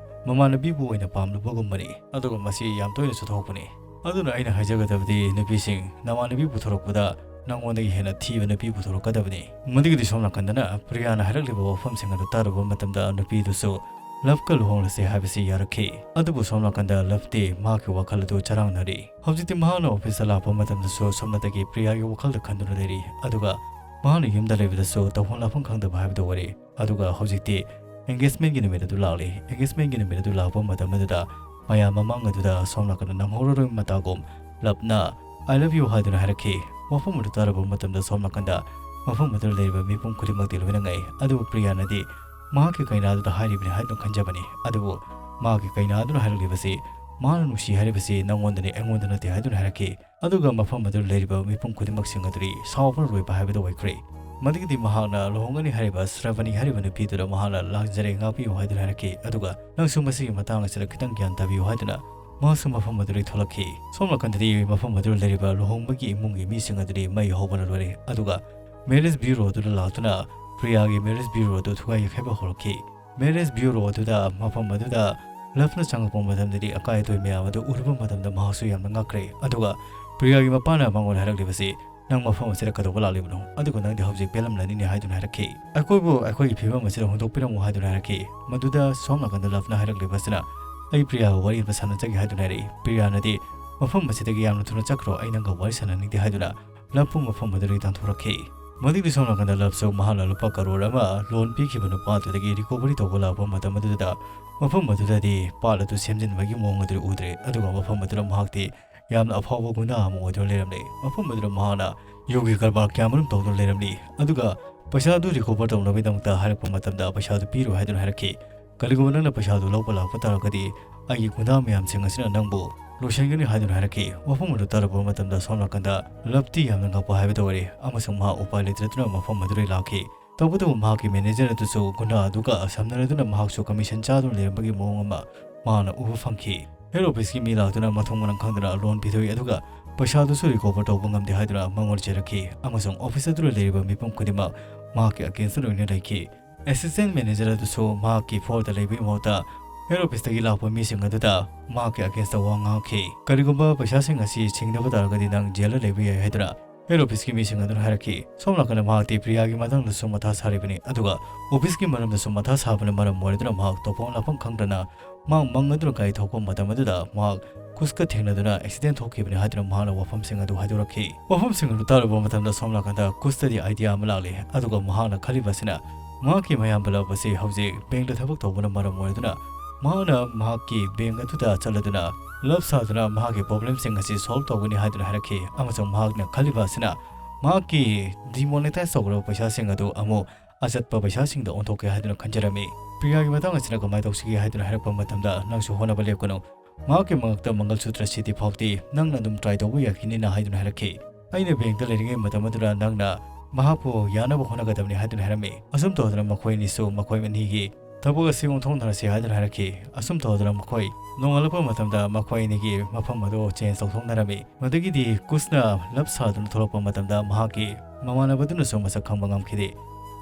ꯃꯃꯥꯟꯅꯕꯤꯕꯨ ꯑꯣꯏꯅ ꯄꯥꯝꯂꯨꯕꯒꯨꯝꯕꯅꯤ꯫ ꯑꯗꯨꯒ ꯃꯁꯤ ꯌꯥꯝ ꯇꯣꯏꯅꯁꯨ ꯊꯣꯛꯄꯅꯤ꯫ ꯑꯗꯨꯅ ꯑꯩꯅ ꯍꯥꯏꯖꯒꯗꯕꯗꯤ ꯅꯨꯄꯤꯁꯤꯡ ꯅꯃꯥꯟꯅꯕꯤ ꯄꯨꯊꯣꯔꯛꯄꯗ ꯅꯉꯣꯟꯗꯒꯤ ꯍꯦꯟꯅ ꯊꯤꯕ ꯅꯨꯄꯤ ꯄꯨꯊꯣꯔꯛꯀꯗꯕꯅꯤ꯫ ꯃꯗꯨꯒꯤꯗꯤ ꯁꯣꯝ ꯅꯥꯀꯟꯗꯅ ꯄ꯭ꯔꯤꯌꯥꯅ ꯍꯥꯏꯔꯛꯂꯤꯕ ꯋꯥꯐꯝꯁꯤꯡ ꯑꯗꯨ ꯇꯥꯔꯨꯕ ꯃꯇꯝꯗ ꯅꯨꯄꯤꯗꯨꯁꯨ ꯂꯞꯀ ꯂꯨꯍꯣꯡꯂꯁꯦ ꯍꯥꯏꯕꯁꯤ ꯌꯥꯔꯛꯈꯤ꯫ ꯑꯗꯨꯕꯨ ꯁꯣꯝ ꯅꯥꯀꯟꯗ ꯂꯞꯇꯤ ꯃꯍꯥꯛꯀꯤ ꯋꯥꯈꯜ ꯑꯗꯨ ꯆꯔꯥꯡꯅꯔꯤ꯫ ꯍꯧꯖꯤꯛꯇꯤ ꯃꯍꯥꯛꯅ ꯑꯣꯐꯤꯁꯇ ꯂꯥꯛꯄ ꯃꯇꯝꯗꯁꯨ ꯁꯣꯝꯅꯗꯒꯤ ꯄ꯭ꯔꯤꯌꯥꯒꯤ ꯋꯥꯈꯜꯗ ꯈꯟꯗꯨꯅ ꯂꯩꯔꯤ꯫ ꯑꯗꯨꯒ ꯃꯍꯥꯛꯅ ꯌꯨꯝꯗ ꯂꯩꯕꯗꯁꯨ ꯇꯧꯐꯝ ꯂꯥꯛꯐꯝ ꯈꯪꯗꯕ ꯍꯥꯏꯕꯗꯨ ꯑꯣꯏꯔꯦ꯫ ꯑꯗꯨꯒ ꯍꯧꯖꯤꯛꯇꯤ ꯑꯦꯡꯒꯦꯖꯃꯦꯟꯒꯤ ꯅꯨꯃꯤꯠ ꯑꯗꯨ ꯂꯥꯛꯂꯤ꯫ ꯑꯦꯡꯒꯦꯖꯃꯦꯟꯒꯤ ꯅꯨꯃꯤꯠ ꯑꯗꯨ ꯂꯥꯛꯄ ꯃꯇꯝ ꯑꯗꯨꯗ ꯃꯌꯥꯝ ꯃꯃꯥꯡ ꯑꯗꯨꯗ ꯁꯣꯝ ꯅꯥꯀꯟꯗ ꯅꯪꯍꯧꯔꯔꯣꯏ ꯃꯇꯥꯒꯨꯝ ꯂꯞꯅ "I love you" ꯍꯥꯏꯗꯨꯅ ꯍꯥꯏꯔꯛꯈꯤ꯫ ꯋꯥꯐꯝ ꯑꯗꯨ ꯇꯥꯔꯕ ꯃꯇꯝꯗ ꯁꯣꯝ ꯅꯥꯀꯟꯗ ꯃꯐꯝ ꯑꯗꯨꯗ ꯂꯩꯔꯤꯕ ꯃꯤꯄꯨꯝ ꯈꯨꯗꯤꯡꯃꯛꯇꯤ ꯂꯣꯏꯅ ꯉꯛꯏ꯫ ꯑꯗꯨꯕꯨ ꯄ꯭ꯔꯤꯌꯥꯅꯗꯤ ꯃꯍꯥꯛꯀꯤ ꯀꯩꯅꯥꯗꯨꯗ ꯍꯥꯏꯔꯤꯕꯅꯤ ꯍꯥꯏꯗꯨꯅ ꯈꯟꯖꯕꯅꯤ꯫ ꯑꯗꯨꯕꯨ ꯃꯍꯥꯛꯀꯤ ꯀꯩꯅꯥꯗꯨꯅ ꯍꯥꯏꯔꯛꯂꯤꯕꯁꯤ ꯃꯥꯅ ꯅꯨꯡꯁꯤ ꯍꯥꯏꯔꯤꯕꯁꯤ ꯅꯪꯉꯣꯟꯗꯅꯤ, ꯑꯩꯉꯣꯟꯗ ꯅꯠꯇꯦ ꯍꯥꯏꯗꯨꯅ ꯍꯥꯏꯔꯛꯈꯤ꯫ ꯑꯗꯨꯒ ꯃꯐꯝ ꯑꯗꯨꯗ ꯂꯩꯔꯤꯕ ꯃꯤꯄꯨꯝ ꯈꯨꯗꯤꯡꯃꯛꯁꯤꯡ ꯑꯗꯨꯗꯤ ꯁꯥꯎꯕꯅ ꯂꯣꯏꯕ ꯍꯥꯏꯕꯗꯨ ꯑꯣꯏꯈ꯭ꯔꯦ꯫ ꯃꯗꯨꯒꯤꯗꯤ ꯃꯍꯥꯛꯅ ꯂꯨꯍꯣꯡꯒꯅꯤ ꯍꯥꯏꯔꯤꯕ ꯁ꯭ꯔꯕꯅꯤ ꯍꯥꯏꯔꯤꯕ ꯅꯨꯄꯤꯗꯨꯗ ꯃꯍꯥꯛꯅ ꯂꯥꯛꯆꯔꯦ, ꯉꯥꯛꯄꯤꯌꯨ ꯍꯥꯏꯗꯨꯅ ꯍꯥꯏꯔꯛꯈꯤ꯫ ꯑꯗꯨꯒ ꯅꯪꯁꯨ ꯃꯁꯤꯒꯤ ꯃꯇꯥꯡ ꯑꯁꯤꯗ ꯈꯤꯇꯪ ꯒ꯭ꯌꯥꯟ ꯇꯥꯕꯤꯌꯨ ꯍꯥꯏꯗꯨꯅ ꯃꯍꯥꯛꯁꯨ ꯃꯐꯝ ꯑꯗꯨꯗꯒꯤ ꯊꯣꯛꯂꯛꯈꯤ꯫ ꯁꯣꯝ ꯅꯥꯀꯟꯗꯗꯤ ꯃꯐꯝ ꯑꯗꯨꯗ ꯂꯩꯔꯤꯕ ꯂꯨꯍꯣꯡꯕꯒꯤ ꯏꯃꯨꯡꯒꯤ ꯃꯤꯁꯤꯡ ꯑꯗꯨꯗꯤ ꯃꯩ ꯍꯧꯕꯅ ꯂꯣꯏꯔꯦ꯫ ꯑꯗꯨꯒ marriage bureau ꯑꯗꯨꯗ ꯂꯥꯛꯇꯨꯅ ꯄ꯭ꯔꯤꯌꯥꯒꯤ marriage bureau ꯑꯗꯨ ꯊꯨꯒꯥꯏ ꯌꯩꯈꯥꯏꯕ ꯍꯧꯔꯛꯈꯤ꯫ Marriage bureau ꯑꯗꯨꯗ, ꯃꯐꯝ ꯑꯗꯨꯗ ꯂꯞꯅ ꯆꯪꯉꯛꯄ ꯃꯇꯝꯗꯗꯤ ꯑꯀꯥꯏ ꯑꯇꯣꯏ ꯃꯌꯥꯝ ꯑꯗꯨ ꯎꯔꯨꯕ ꯃꯇꯝꯗ ꯃꯍꯥꯛꯁꯨ ꯌꯥꯝꯅ ꯉꯛꯈ꯭ꯔꯦ꯫ ꯑꯗꯨꯒ ꯄ꯭ꯔꯤꯌꯥꯒꯤ ꯃꯄꯥꯅ ꯃꯉꯣꯟꯗ ꯍꯥꯏꯔꯛꯂꯤꯕꯁꯤ, "ꯅꯪ ꯃꯐꯝ ꯑꯁꯤꯗ ꯀꯩꯗꯧꯕ ꯂꯥꯛꯂꯤꯕꯅꯣ? ꯑꯗꯨꯒ ꯅꯪꯗꯤ ꯍꯧꯖꯤꯛ ꯄꯦꯜꯂꯝꯂꯅꯤꯅꯦ" ꯍꯥꯏꯗꯨꯅ ꯍꯥꯏꯔꯛꯈꯤ꯫ "ꯑꯩꯈꯣꯏꯕꯨ ꯑꯩꯈꯣꯏꯒꯤ ꯐꯤꯕꯝ ꯑꯁꯤꯗ ꯍꯨꯟꯗꯣꯛꯄꯤꯔꯝꯃꯨ" ꯍꯥꯏꯗꯨꯅ ꯍꯥꯏꯔꯛꯈꯤ꯫ ꯃꯗꯨꯗ ꯁꯣꯝ ꯅꯥꯀꯟꯗ ꯂꯞꯅ ꯍꯥꯏꯔꯛꯂꯤꯕꯁꯤꯅ, "ꯑꯩ ꯄ꯭ꯔꯤꯌꯥꯒ ꯋꯥꯔꯤ ꯑꯃ ꯁꯥꯟꯅꯖꯒꯦ" ꯍꯥꯏꯗꯨꯅ ꯍꯥꯏꯔꯛꯏ꯫ ꯄ꯭ꯔꯤꯌꯥꯅꯗꯤ ꯃꯐꯝ ꯑꯁꯤꯗꯒꯤ ꯌꯥꯝꯅ ꯊꯨꯅ ꯆꯠꯈ꯭ꯔꯣ, ꯑꯩ ꯅꯪꯒ ꯋꯥꯔꯤ ꯁꯥꯟꯅꯅꯤꯡꯗꯦ ꯍꯥꯏꯗꯨꯅ ꯂꯞꯄꯨ ꯃꯐꯝ ꯑꯗꯨꯗꯒꯤ ꯇꯥꯟꯊꯣꯔꯛꯈꯤ꯫ ꯃꯗꯨꯒꯤ ꯁꯣꯝ ꯅꯥꯀꯟꯗ ꯂꯞꯁꯨ ꯃꯍꯥꯛꯅ ꯂꯨꯄꯥ ꯀꯔꯣꯔ ꯑꯃ ꯂꯣꯟ ꯄꯤꯈꯤꯕ ꯅꯨꯄꯥꯗꯨꯗꯒꯤ ꯔꯤꯀꯣꯚꯔꯤ ꯇꯧꯕ ꯂꯥꯛꯄ ꯃꯇꯝ ꯑꯗꯨꯗ ꯃꯐꯝ ꯑꯗꯨꯗꯗꯤ ꯄꯥꯠ ꯑꯗꯨ ꯁꯦꯝꯖꯤꯟꯕꯒꯤ ꯃꯑꯣꯡ ꯑꯗꯨ ꯎꯗ꯭ꯔꯦ꯫ ꯑꯗꯨꯒ ꯃꯐꯝ ꯑꯗꯨꯗ ꯃꯍꯥꯛꯇꯤ ꯌꯥꯝꯅ ꯑꯐꯥꯎꯕ ꯒꯨꯟꯗꯥ ꯑꯃ ꯑꯣꯏꯗꯨꯅ ꯂꯩꯔꯝꯂꯦ꯫ ꯃꯐꯝ ꯑꯗꯨꯗ ꯃꯍꯥꯛꯅ ꯌꯨꯒꯤ ꯀꯔꯕꯥꯔ ꯀꯌꯥꯃꯔꯨꯝ ꯇꯧꯗꯨꯅ ꯂꯩꯔꯝꯂꯤ꯫ ꯑꯗꯨꯒ ꯄꯩꯁꯥ ꯑꯗꯨ ꯔꯤꯀꯣꯚꯔ ꯇꯧꯅꯕꯒꯤꯗꯃꯛꯇ ꯍꯥꯏꯔꯛꯄ ꯃꯇꯝꯗ ꯄꯩꯁꯥ ꯑꯗꯨ ꯄꯤꯔꯣꯏ ꯍꯥꯏꯗꯨꯅ ꯍꯥꯏꯔꯛꯈꯤ꯫ "ꯀꯔꯤꯒꯨꯝꯕ ꯅꯪꯅ ꯄꯩꯁꯥꯗꯨ ꯂꯧꯕ ꯂꯥꯛꯄ ꯇꯥꯔꯒꯗꯤ ꯑꯩꯒꯤ ꯒꯨꯟꯗꯥ ꯃꯌꯥꯝꯁꯤꯡ ꯑꯁꯤꯅ ꯅꯪꯕꯨ ꯂꯣꯏꯁꯤꯟꯒꯅꯤ" ꯍꯥꯏꯗꯨꯅ ꯍꯥꯏꯔꯛꯈꯤ꯫ ꯋꯥꯐꯝ ꯑꯗꯨ ꯇꯥꯔꯕ ꯃꯇꯝꯗ ꯁꯣꯝ ꯅꯥꯀꯟꯗ ꯂꯞꯇꯤ ꯌꯥꯝꯅ ꯉꯛꯄ ꯍꯥꯏꯕꯗꯨ ꯑꯣꯏꯔꯦ, ꯑꯃꯁꯨꯡ ꯃꯍꯥꯛ ꯎꯄꯥꯏ ꯂꯩꯇꯗꯨꯅ ꯃꯐꯝ ꯑꯗꯨꯗꯒꯤ ꯂꯥꯛꯈꯤ꯫ ꯇꯧꯕꯇꯕꯨ ꯃꯍꯥꯛꯀꯤ ꯃꯦꯅꯦꯖꯔ ꯑꯗꯨꯁꯨ ꯒꯨꯟꯗꯥ ꯑꯗꯨꯒ ꯁꯝꯅꯔꯗꯨꯅ ꯃꯍꯥꯛꯁꯨ ꯀꯃꯤꯁꯟ ꯆꯥꯗꯨꯅ ꯂꯩꯔꯝꯕꯒꯤ ꯃꯑꯣꯡ ꯑꯃ ꯃꯍꯥꯛꯅ ꯎꯕ ꯐꯪꯈꯤ꯫ ꯍꯦꯗ ꯑꯣꯐꯤꯁꯀꯤ ꯃꯤ ꯂꯥꯛꯇꯨꯅ ꯃꯊꯣꯡ ꯃꯔꯝ ꯈꯪꯗꯅ ꯂꯣꯟ ꯄꯤꯊꯣꯛꯏ, ꯑꯗꯨꯒ ꯄꯩꯁꯥꯗꯨꯁꯨ ꯔꯤꯀꯣꯚꯔ ꯇꯧꯕ ꯉꯝꯗꯦ ꯍꯥꯏꯗꯨꯅ ꯃꯉꯣꯟꯗ ꯆꯩꯔꯛꯈꯤ, ꯑꯃꯁꯨꯡ ꯑꯣꯐꯤꯁ ꯑꯗꯨꯗ ꯂꯩꯔꯤꯕ ꯃꯤꯄꯨꯝ ꯈꯨꯗꯤꯡꯃꯛ ꯃꯍꯥꯛꯀꯤ ꯑꯒꯦꯟꯁꯇ ꯂꯣꯏꯅ ꯂꯩꯈꯤ꯫ ꯑꯦꯁꯤꯁꯇꯦꯟ ꯃꯦꯅꯦꯖꯔ ꯑꯗꯨꯁꯨ ꯃꯍꯥꯛꯀꯤ ꯐ꯭ꯂꯣꯔꯗ ꯂꯩꯕꯒꯤ ꯃꯍꯨꯠꯇ ꯍꯦꯗ ꯑꯣꯐꯤꯁꯇꯒꯤ ꯂꯥꯛꯄ ꯃꯤꯁꯤꯡ ꯑꯗꯨꯗ ꯃꯍꯥꯛꯀꯤ ꯑꯒꯦꯟꯁꯇ ꯋꯥ ꯉꯥꯡꯈꯤ꯫ "ꯀꯔꯤꯒꯨꯝꯕ ꯄꯩꯁꯥꯁꯤꯡ ꯑꯁꯤ ꯁꯤꯡꯗꯕ ꯇꯥꯔꯒꯗꯤ ꯅꯪ ꯖꯦꯜꯗ ꯂꯩꯕ ꯌꯥꯏ" ꯍꯥꯏꯗꯨꯅ ꯍꯦꯗ ꯑꯣꯐꯤꯁꯀꯤ ꯃꯤꯁꯤꯡ ꯑꯗꯨꯅ ꯍꯥꯏꯔꯛꯈꯤ꯫ ꯁꯣꯝ ꯅꯥꯀꯟꯗ ꯃꯍꯥꯛꯇꯤ ꯄ꯭ꯔꯤꯌꯥꯒꯤ ꯃꯇꯥꯡꯗꯁꯨ ꯃꯊꯥ ꯁꯥꯔꯤꯕꯅꯤ, ꯑꯗꯨꯒ ꯑꯣꯐꯤꯁꯀꯤ ꯃꯔꯝꯗꯁꯨ ꯃꯊꯥ ꯁꯥꯕꯅ ꯃꯔꯝ ꯑꯣꯏꯔꯗꯨꯅ ꯃꯍꯥꯛ ꯇꯧꯐꯝ ꯂꯥꯛꯐꯝ ꯈꯪꯗꯅ ꯃꯍꯥꯛ ꯃꯪ ꯑꯗꯨꯅ ꯒꯥꯔꯤ ꯊꯧꯔꯛꯄ ꯃꯇꯝ ꯑꯗꯨꯗ ꯃꯍꯥꯛ ꯀꯨꯁꯀ ꯊꯦꯡꯅꯗꯨꯅ ꯑꯦꯛꯁꯤꯗꯦꯟ ꯊꯣꯛꯈꯤꯕꯅꯤ ꯍꯥꯏꯗꯨꯅ ꯃꯍꯥꯛꯅ ꯋꯥꯐꯝꯁꯤꯡ ꯑꯗꯨ ꯍꯥꯏꯗꯣꯔꯛꯈꯤ꯫ ꯋꯥꯐꯝꯁꯤꯡ ꯑꯗꯨ ꯇꯥꯔꯨꯕ ꯃꯇꯝꯗ ꯁꯣꯝ ꯅꯥꯀꯟꯗ ꯀꯨꯁꯇꯗꯤ ꯑꯥꯏꯗꯤꯌꯥ ꯑꯃ ꯂꯥꯛꯂꯦ, ꯑꯗꯨꯒ ꯃꯍꯥꯛꯅ ꯈꯜꯂꯤꯕ ꯑꯁꯤꯅ ꯃꯍꯥꯛꯀꯤ ꯃꯌꯥꯝꯕ ꯂꯞ ꯑꯁꯤ ꯍꯧꯖꯤꯛ ꯕꯦꯡꯗ ꯊꯕꯛ ꯇꯧꯕꯅ ꯃꯔꯝ ꯑꯣꯏꯗꯨꯅ ꯃꯍꯥꯛꯅ ꯃꯍꯥꯛꯀꯤ ꯕꯦꯡ ꯑꯗꯨꯗ ꯆꯠꯂꯗꯨꯅ ꯂꯞ ꯁꯥꯗꯨꯅ ꯃꯍꯥꯛꯀꯤ ꯄ꯭ꯔꯣꯕ꯭ꯂꯦꯝꯁꯤꯡ ꯑꯁꯤ ꯁꯣꯜꯕ ꯇꯧꯒꯅꯤ ꯍꯥꯏꯗꯨꯅ ꯍꯥꯏꯔꯛꯈꯤ, ꯑꯃꯁꯨꯡ ꯃꯍꯥꯛꯅ ꯈꯜꯂꯤꯕ ꯑꯁꯤꯅ ꯃꯍꯥꯛꯀꯤ ꯗꯤꯃꯣꯅꯦꯇꯥꯏꯁ ꯇꯧꯈ꯭ꯔꯕ ꯄꯩꯁꯥꯁꯤꯡ ꯑꯗꯨ ꯑꯃꯨꯛ ꯑꯆꯠꯄ ꯄꯩꯁꯥꯁꯤꯡꯗ ꯑꯣꯟꯊꯣꯛꯀꯦ ꯍꯥꯏꯗꯨꯅ ꯈꯟꯖꯔꯝꯃꯤ꯫ ꯄ꯭ꯔꯤꯌꯥꯒꯤ ꯃꯇꯥꯡ ꯑꯁꯤꯅ ꯀꯃꯥꯏꯅ ꯇꯧꯁꯤꯒꯦ ꯍꯥꯏꯗꯨꯅ ꯍꯥꯏꯔꯛꯄ ꯃꯇꯝꯗ, "ꯅꯪꯁꯨ ꯍꯣꯠꯅꯕ ꯂꯦꯞꯀꯅꯨ, ꯃꯍꯥꯛꯀꯤ ꯃꯉꯛꯇ ꯃꯪꯒꯜꯁꯨꯇ꯭ꯔ ꯁꯤꯗꯤ ꯐꯥꯎꯗꯤ ꯅꯪꯅ ꯑꯗꯨꯝ ꯇ꯭ꯔꯥꯏ ꯇꯧꯕ ꯌꯥꯈꯤꯅꯤꯅ" ꯍꯥꯏꯗꯨꯅ ꯍꯥꯏꯔꯛꯈꯤ꯫ "ꯑꯩꯅ ꯕꯦꯡꯛꯇ ꯂꯩꯔꯤꯉꯩ ꯃꯇꯝ ꯑꯗꯨꯗ ꯅꯪꯅ ꯃꯍꯥꯛꯄꯨ ꯌꯥꯅꯕ ꯍꯣꯠꯅꯒꯗꯕꯅꯤ ꯍꯥꯏꯗꯨꯅ ꯍꯥꯏꯔꯝꯃꯤ꯫ ꯑꯁꯨꯝ ꯇꯧꯗꯅ ꯃꯈꯣꯏ ꯑꯅꯤꯁꯨ ꯃꯈꯣꯏ ꯑꯅꯤꯒꯤ ꯊꯕꯛ ꯑꯁꯤ ꯑꯣꯟꯊꯣꯛꯅꯔꯁꯤ ꯍꯥꯏꯗꯨꯅ ꯍꯥꯏꯔꯛꯈꯤ꯫ ꯑꯁꯨꯝ ꯇꯧꯗꯅ ꯃꯈꯣꯏ ꯅꯣꯡꯉꯥꯜꯂꯛꯄ ꯃꯇꯝꯗ ꯃꯈꯣꯏ ꯑꯅꯤꯒꯤ ꯃꯐꯝ ꯑꯗꯨ ꯆꯦꯟꯖ ꯇꯧꯊꯣꯛꯅꯔꯝꯃꯤ꯫ ꯃꯗꯨꯒꯤꯗꯤ ꯀꯨꯁꯅ ꯂꯞ ꯁꯥꯗꯨꯅ ꯊꯣꯛꯂꯛꯄ ꯃꯇꯝꯗ ꯃꯍꯥꯛꯀꯤ ꯃꯃꯥꯟꯅꯕꯗꯨꯅꯁꯨ ꯃꯁꯛ ꯈꯪꯕ ꯉꯝꯈꯤꯗꯦ꯫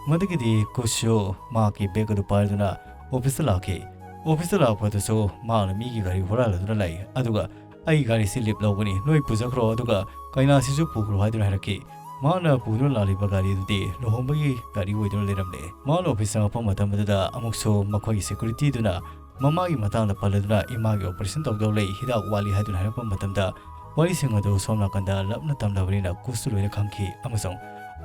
ꯃꯗꯨꯒꯤꯗꯤ ꯀꯨꯁꯁꯨ ꯃꯍꯥꯛꯀꯤ ꯕꯦꯒ ꯑꯗꯨ ꯄꯥꯏꯗꯨꯅ ꯑꯣꯐꯤꯁꯇ ꯂꯥꯛꯈꯤ꯫ ꯑꯣꯐꯤꯁꯇ ꯂꯥꯛꯄꯗꯁꯨ ꯃꯍꯥꯛꯅ ꯃꯤꯒꯤ ꯒꯥꯔꯤ ꯍꯨꯔꯥꯜꯂꯗꯨꯅ ꯂꯩ꯫ ꯑꯗꯨꯒ "ꯑꯩ ꯒꯥꯔꯤꯁꯤ ꯂꯤꯞ ꯂꯧꯒꯅꯤ, ꯅꯣꯏ ꯄꯨꯖꯈ꯭ꯔꯣ, ꯑꯗꯨꯒ ꯀꯩꯅꯥꯁꯤꯁꯨ ꯄꯨꯈ꯭ꯔꯣ" ꯍꯥꯏꯗꯨꯅ ꯍꯥꯏꯔꯛꯈꯤ꯫ ꯃꯍꯥꯛꯅ ꯄꯨꯗꯨꯅ ꯂꯥꯛꯂꯤꯕ ꯒꯥꯔꯤ ꯑꯗꯨꯗꯤ ꯂꯨꯍꯣꯡꯕꯒꯤ ꯒꯥꯔꯤ ꯑꯣꯏꯗꯨꯅ ꯂꯩꯔꯝꯂꯦ꯫ ꯃꯍꯥꯛꯅ ꯑꯣꯐꯤꯁ ꯆꯪꯉꯛꯄ ꯃꯇꯝ ꯑꯗꯨꯗ ꯑꯃꯨꯛꯁꯨ ꯃꯈꯣꯏꯒꯤ ꯁꯦꯀ꯭ꯌꯨꯔꯤꯇꯤꯗꯨꯅ ꯃꯃꯥꯒꯤ ꯃꯇꯥꯡꯗ ꯄꯜꯂꯗꯨꯅ "ꯏꯃꯥꯒꯤ ꯑꯣꯄꯔꯦꯁꯟ ꯇꯧꯗꯧ ꯂꯩ, ꯍꯤꯗꯥꯛ ꯋꯥꯠꯂꯤ" ꯍꯥꯏꯗꯨꯅ ꯍꯥꯏꯔꯛꯄ ꯃꯇꯝꯗ, ꯋꯥꯔꯤꯁꯤꯡ ꯑꯗꯨ ꯁꯣꯝ ꯅꯥꯀꯟꯗ ꯂꯞꯅ ꯇꯝꯂꯕꯅꯤꯅ ꯀꯨꯁꯇꯨ ꯂꯣꯏꯅ ꯈꯪꯈꯤ꯫ ꯑꯃꯁꯨꯡ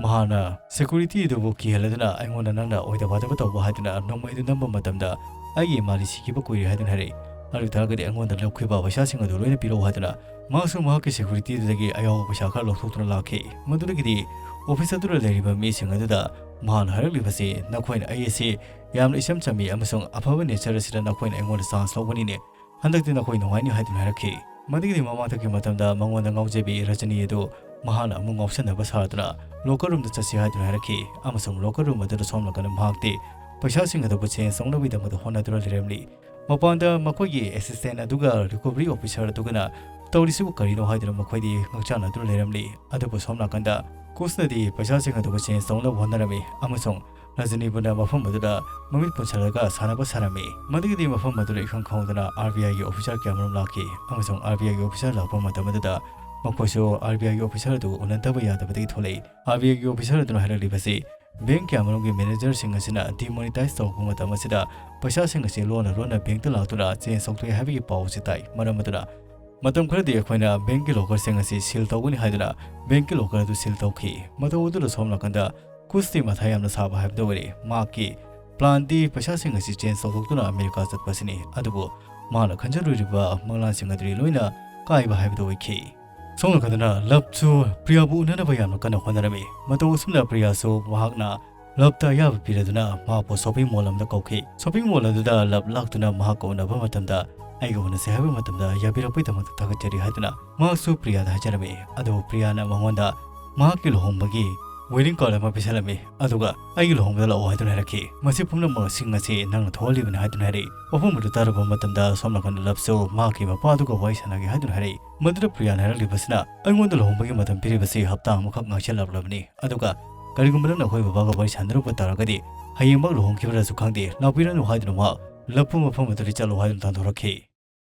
ꯃꯍꯥꯛꯅ ꯁꯦꯀ꯭ꯌꯨꯔꯤꯇꯤ ꯑꯗꯨꯕꯨ ꯀꯤꯍꯜꯂꯗꯨꯅ "ꯑꯩꯉꯣꯟꯗ ꯅꯪꯅ ꯑꯣꯏꯗ ꯄꯥꯗꯕ ꯇꯧꯕ" ꯍꯥꯏꯗꯨꯅ ꯅꯣꯡꯃꯩ ꯑꯗꯨ ꯅꯝꯕ ꯃꯇꯝꯗ "ꯑꯩꯒꯤ ꯏꯃꯥꯗꯤ ꯁꯤꯈꯤꯕ ꯀꯨꯏꯔꯦ" ꯍꯥꯏꯗꯨꯅ ꯍꯥꯏꯔꯛꯏ꯫ "ꯑꯗꯨ ꯑꯣꯏꯇꯥꯔꯒꯗꯤ ꯑꯩꯉꯣꯟꯗ ꯂꯧꯈꯤꯕ ꯄꯩꯁꯥꯁꯤꯡ ꯑꯗꯨ ꯂꯣꯏꯅ ꯄꯤꯔꯛꯎ" ꯍꯥꯏꯗꯨꯅ ꯃꯍꯥꯛꯁꯨ ꯃꯍꯥꯛꯀꯤ ꯁꯦꯀ꯭ꯌꯨꯔꯤꯇꯤꯗꯨꯗꯒꯤ ꯑꯌꯥꯎꯕ ꯄꯩꯁꯥ ꯈꯔ ꯂꯧꯊꯣꯛꯇꯨꯅ ꯂꯥꯛꯈꯤ꯫ ꯃꯗꯨꯗꯒꯤꯗꯤ ꯑꯣꯐꯤꯁ ꯑꯗꯨꯗ ꯂꯩꯔꯤꯕ ꯃꯤꯁꯤꯡ ꯑꯗꯨꯗ ꯃꯍꯥꯛꯅ ꯍꯥꯏꯔꯛꯂꯤꯕꯁꯤ, "ꯅꯈꯣꯏꯅ ꯑꯩ ꯑꯁꯤ ꯌꯥꯝꯅ ꯏꯆꯝ ꯆꯝꯃꯤ ꯑꯃꯁꯨꯡ ꯑꯐꯕ ꯅꯦꯆꯔ ꯑꯁꯤꯗ ꯅꯈꯣꯏꯅ ꯑꯩꯉꯣꯟꯗ ꯆꯥꯟꯁ ꯂꯧꯕꯅꯤꯅꯦ꯫ ꯍꯟꯗꯛꯇꯤ ꯅꯈꯣꯏ ꯅꯨꯡꯉꯥꯏꯅꯤ" ꯍꯥꯏꯗꯨꯅ ꯍꯥꯏꯔꯛꯈꯤ꯫ ꯃꯗꯨꯒꯤꯗꯤ ꯃꯃꯥꯡꯊꯛꯀꯤ ꯃꯇꯝꯗ ꯃꯉꯣꯟꯗ ꯉꯥꯎꯖꯕꯤ ꯔꯖꯅꯤ ꯑꯗꯨ ꯃꯍꯥꯛꯅ ꯑꯃꯨꯛ ꯉꯥꯎꯁꯟꯅꯕ ꯁꯥꯗꯨꯅ ꯂꯣꯀꯔ ꯔꯨꯝꯗ ꯆꯠꯁꯤ ꯍꯥꯏꯗꯨꯅ ꯍꯥꯏꯔꯛꯈꯤ꯫ ꯑꯃꯁꯨꯡ ꯂꯣꯀꯔ ꯔꯨꯝ ꯑꯗꯨꯗ ꯁꯣꯝ ꯅꯥꯀꯟꯗ ꯃꯍꯥꯛꯇꯤ ꯄꯩꯁꯥꯁꯤꯡ ꯑꯗꯨꯕꯨ ꯆꯦꯟꯖ ꯇꯧꯅꯕꯒꯤꯗꯃꯛꯇ ꯍꯣꯠꯅꯗꯨꯅ ꯂꯩꯔꯝꯂꯤ꯫ ꯃꯄꯥꯟꯗ ꯃꯈꯣꯏꯒꯤ ꯑꯦꯁꯤꯁꯇꯦꯟ ꯑꯗꯨꯒ ꯔꯤꯀꯣꯚꯔꯤ ꯑꯣꯐꯤꯁꯔ ꯑꯗꯨꯒꯅ ꯇꯧꯔꯤꯁꯤꯕꯨ ꯀꯔꯤꯅꯣ ꯍꯥꯏꯗꯨꯅ ꯃꯈꯣꯏꯗꯤ ꯉꯛꯆꯥꯟꯅꯗꯨꯅ ꯂꯩꯔꯝꯂꯤ꯫ ꯑꯗꯨꯕꯨ ꯁꯣꯝ ꯅꯥꯀꯟꯗ ꯀꯨꯁꯅꯗꯤ ꯄꯩꯁꯥꯁꯤꯡ ꯑꯗꯨꯕꯨ ꯆꯦꯟꯖ ꯇꯧꯅꯕ ꯍꯣꯠꯅꯔꯝꯃꯤ ꯑꯃꯁꯨꯡ ꯔꯖꯅꯤꯕꯨꯅ ꯃꯐꯝ ꯑꯗꯨꯗ ꯃꯃꯤꯠ ꯄꯨꯟꯁꯤꯜꯂꯒ ꯁꯥꯟꯅꯕ ꯁꯥꯔꯝꯃꯤ꯫ ꯃꯗꯨꯒꯤꯗꯤ ꯃꯐꯝ ꯑꯗꯨꯗ ꯏꯈꯪ ꯈꯪꯍꯧꯗꯅ ꯑꯥꯔ ꯕꯤ ꯑꯥꯏꯒꯤ ꯑꯣꯐꯤꯁꯥꯔ ꯀꯌꯥꯃꯔꯨꯝ ꯂꯥꯛꯈꯤ ꯑꯃꯁꯨꯡ ꯑꯥꯔ ꯕꯤ ꯑꯥꯏꯒꯤ ꯑꯣꯐꯤꯁꯥꯔ ꯂꯥꯛꯄ ꯃꯇꯝ ꯑꯗꯨꯗ ꯃꯈꯣꯏꯁꯨ ꯑꯥꯔ ꯕꯤ ꯑꯥꯏꯒꯤ ꯑꯣꯐꯤꯁꯥꯔ ꯑꯗꯨ ꯎꯅꯗꯕ ꯌꯥꯗꯕꯗꯒꯤ ꯊꯣꯛꯂꯛꯏ꯫ ꯑꯥꯔ ꯕꯤ ꯑꯥꯏꯒꯤ ꯑꯣꯐꯤꯁꯥꯔ ꯑꯗꯨꯅ ꯍꯥꯏꯔꯛꯂꯤꯕꯁꯤ, ꯕꯦꯡꯛ ꯀꯌꯥꯃꯔꯨꯝꯒꯤ ꯃꯦꯅꯦꯖꯔꯁꯤꯡ ꯑꯁꯤꯅ ꯗꯤꯃꯣꯅꯤꯇꯥꯏꯖ ꯇꯧꯔꯛꯄ ꯃꯇꯝ ꯑꯁꯤꯗ ꯄꯩꯁꯥꯁꯤꯡ ꯑꯁꯤ ꯂꯣꯟꯅ ꯂꯣꯟꯅ ꯕꯦꯡꯛꯇ ꯂꯥꯛꯇꯨꯅ ꯆꯦꯟꯖ ꯇꯧꯊꯣꯛꯑꯦ ꯍꯥꯏꯕꯒꯤ ꯄꯥꯎ ꯑꯁꯤ ꯇꯥꯏ꯫ ꯃꯔꯝ ꯑꯗꯨꯅ ꯃꯇꯝ ꯈꯔꯗꯤ ꯑꯩꯈꯣꯏꯅ ꯕꯦꯡꯛꯀꯤ ꯂꯣꯀꯔꯁꯤꯡ ꯑꯁꯤ ꯁꯤꯜ ꯇꯧꯒꯅꯤ ꯍꯥꯏꯗꯨꯅ ꯕꯦꯡꯛꯀꯤ ꯂꯣꯀꯔ ꯑꯗꯨ ꯁꯤꯜ ꯇꯧꯈꯤ꯫ ꯃꯇꯧ ꯑꯗꯨꯗ ꯁꯣꯝ ꯅꯥꯀꯟꯗ ꯀꯨꯁꯇꯤ ꯃꯊꯥ ꯌꯥꯝꯅ ꯁꯥꯕ ꯍꯥꯏꯕꯗꯨ ꯑꯣꯏꯔꯦ꯫ ꯃꯍꯥꯛꯀꯤ ꯄ꯭ꯂꯥꯟꯗꯤ ꯄꯩꯁꯥꯁꯤꯡ ꯑꯁꯤ ꯆꯦꯟꯖ ꯇꯧꯊꯣꯛꯇꯨꯅ ꯑꯃꯦꯔꯤꯀꯥ ꯆꯠꯄ ꯑꯁꯤꯅꯤ꯫ ꯑꯗꯨꯕꯨ ꯃꯍꯥꯛꯅ ꯈꯟꯖꯔꯨꯔꯤꯕ ꯃꯪꯂꯥꯟꯁꯤꯡ ꯑꯗꯨꯗꯤ ꯂꯣꯏꯅ ꯀꯥꯏꯕ ꯍꯥꯏꯕꯗꯨ ꯑꯣꯏꯈꯤ꯫ ꯁꯣꯝ ꯅꯥꯀꯟꯗꯅ ꯂꯞꯁꯨ ꯄ꯭ꯔꯤꯌꯥꯕꯨ ꯎꯅꯅꯕ ꯌꯥꯝꯅ ꯀꯟꯅ ꯍꯣꯠꯅꯔꯝꯃꯤ꯫ ꯃꯇꯧ ꯑꯁꯨꯝꯅ ꯄ꯭ꯔꯤꯌꯥꯁꯨ ꯃꯍꯥꯛꯅ ꯂꯞꯇ ꯑꯌꯥꯕ ꯄꯤꯔꯗꯨꯅ ꯃꯍꯥꯛꯄꯨ ꯁꯣꯞꯄꯤꯡ ꯃꯣꯜ ꯑꯃꯗ ꯀꯧꯈꯤ꯫ ꯁꯣꯞꯄꯤꯡ ꯃꯣꯜ ꯑꯗꯨꯗ ꯂꯞ ꯂꯥꯛꯇꯨꯅ ꯃꯍꯥꯛꯀ ꯎꯅꯕ ꯃꯇꯝꯗ ꯑꯩꯒ ꯎꯅꯁꯦ ꯍꯥꯏꯕ ꯃꯇꯝꯗ ꯌꯥꯕꯤꯔꯛꯄꯒꯤꯗꯃꯛꯇ ꯊꯥꯒꯠꯆꯔꯤ ꯍꯥꯏꯗꯨꯅ ꯃꯍꯥꯛꯁꯨ ꯄ꯭ꯔꯤꯌꯥꯗ ꯍꯥꯏꯖꯔꯝꯃꯤ꯫ ꯑꯗꯨꯕꯨ ꯄ꯭ꯔꯤꯌꯥꯅ ꯃꯉꯣꯟꯗ ꯃꯍꯥꯛꯀꯤ ꯂꯨꯍꯣꯡꯕꯒꯤ ꯋꯦꯗꯤꯡ ꯀꯥꯔꯗ ꯑꯃ ꯄꯤꯁꯜꯂꯝꯃꯤ, ꯑꯗꯨꯒ "ꯑꯩꯒꯤ ꯂꯨꯍꯣꯡꯕꯗ ꯂꯥꯛꯑꯣ" ꯍꯥꯏꯗꯨꯅ ꯍꯥꯏꯔꯛꯈꯤ꯫ ꯃꯁꯤ ꯄꯨꯝꯅꯃꯛꯁꯤꯡ ꯑꯁꯤ ꯅꯪꯅ ꯊꯣꯛꯍꯜꯂꯤꯕꯅꯤ ꯍꯥꯏꯗꯨꯅ ꯍꯥꯏꯔꯛꯏ꯫ ꯋꯥꯐꯝ ꯑꯗꯨ ꯇꯥꯔꯕ ꯃꯇꯝꯗ ꯁꯣꯝ ꯅꯥꯀꯟꯗ ꯂꯞꯁꯨ ꯃꯍꯥꯛꯀꯤ ꯃꯄꯥ ꯑꯗꯨꯒ ꯋꯥꯔꯤ ꯁꯥꯟꯅꯒꯦ ꯍꯥꯏꯗꯨꯅ ꯍꯥꯏꯔꯛꯏ꯫ ꯃꯗꯨꯗ ꯄ꯭ꯔꯤꯌꯥꯅ ꯍꯥꯏꯔꯛꯂꯤꯕꯁꯤꯅ, "ꯑꯩꯉꯣꯟꯗ ꯂꯨꯍꯣꯡꯕꯒꯤ ꯃꯇꯝ ꯄꯤꯔꯤꯕꯁꯤ ꯍꯞꯇꯥ ꯑꯃꯈꯛ ꯉꯥꯏꯁꯤꯜꯂꯛꯂꯕꯅꯤ, ꯑꯗꯨꯒ ꯀꯔꯤꯒꯨꯝꯕ ꯅꯪꯅ ꯑꯩꯈꯣꯏ ꯕꯕꯥꯒ ꯋꯥꯔꯤ ꯁꯥꯟꯅꯔꯨꯕ ꯇꯥꯔꯒꯗꯤ ꯍꯌꯦꯡꯃꯛ ꯂꯨꯍꯣꯡꯈꯤꯕ꯭ꯔꯁꯨ ꯈꯪꯗꯦ, ꯂꯥꯛꯄꯤꯔꯅꯨ" ꯍꯥꯏꯗꯨꯅ ꯃꯍꯥꯛ ꯂꯐꯨ ꯃꯐꯝ ꯑꯗꯨꯗ ꯆꯠꯂꯣ ꯍꯥꯏꯗꯨꯅ ꯇꯥꯟꯊꯣꯔꯛꯈꯤ꯫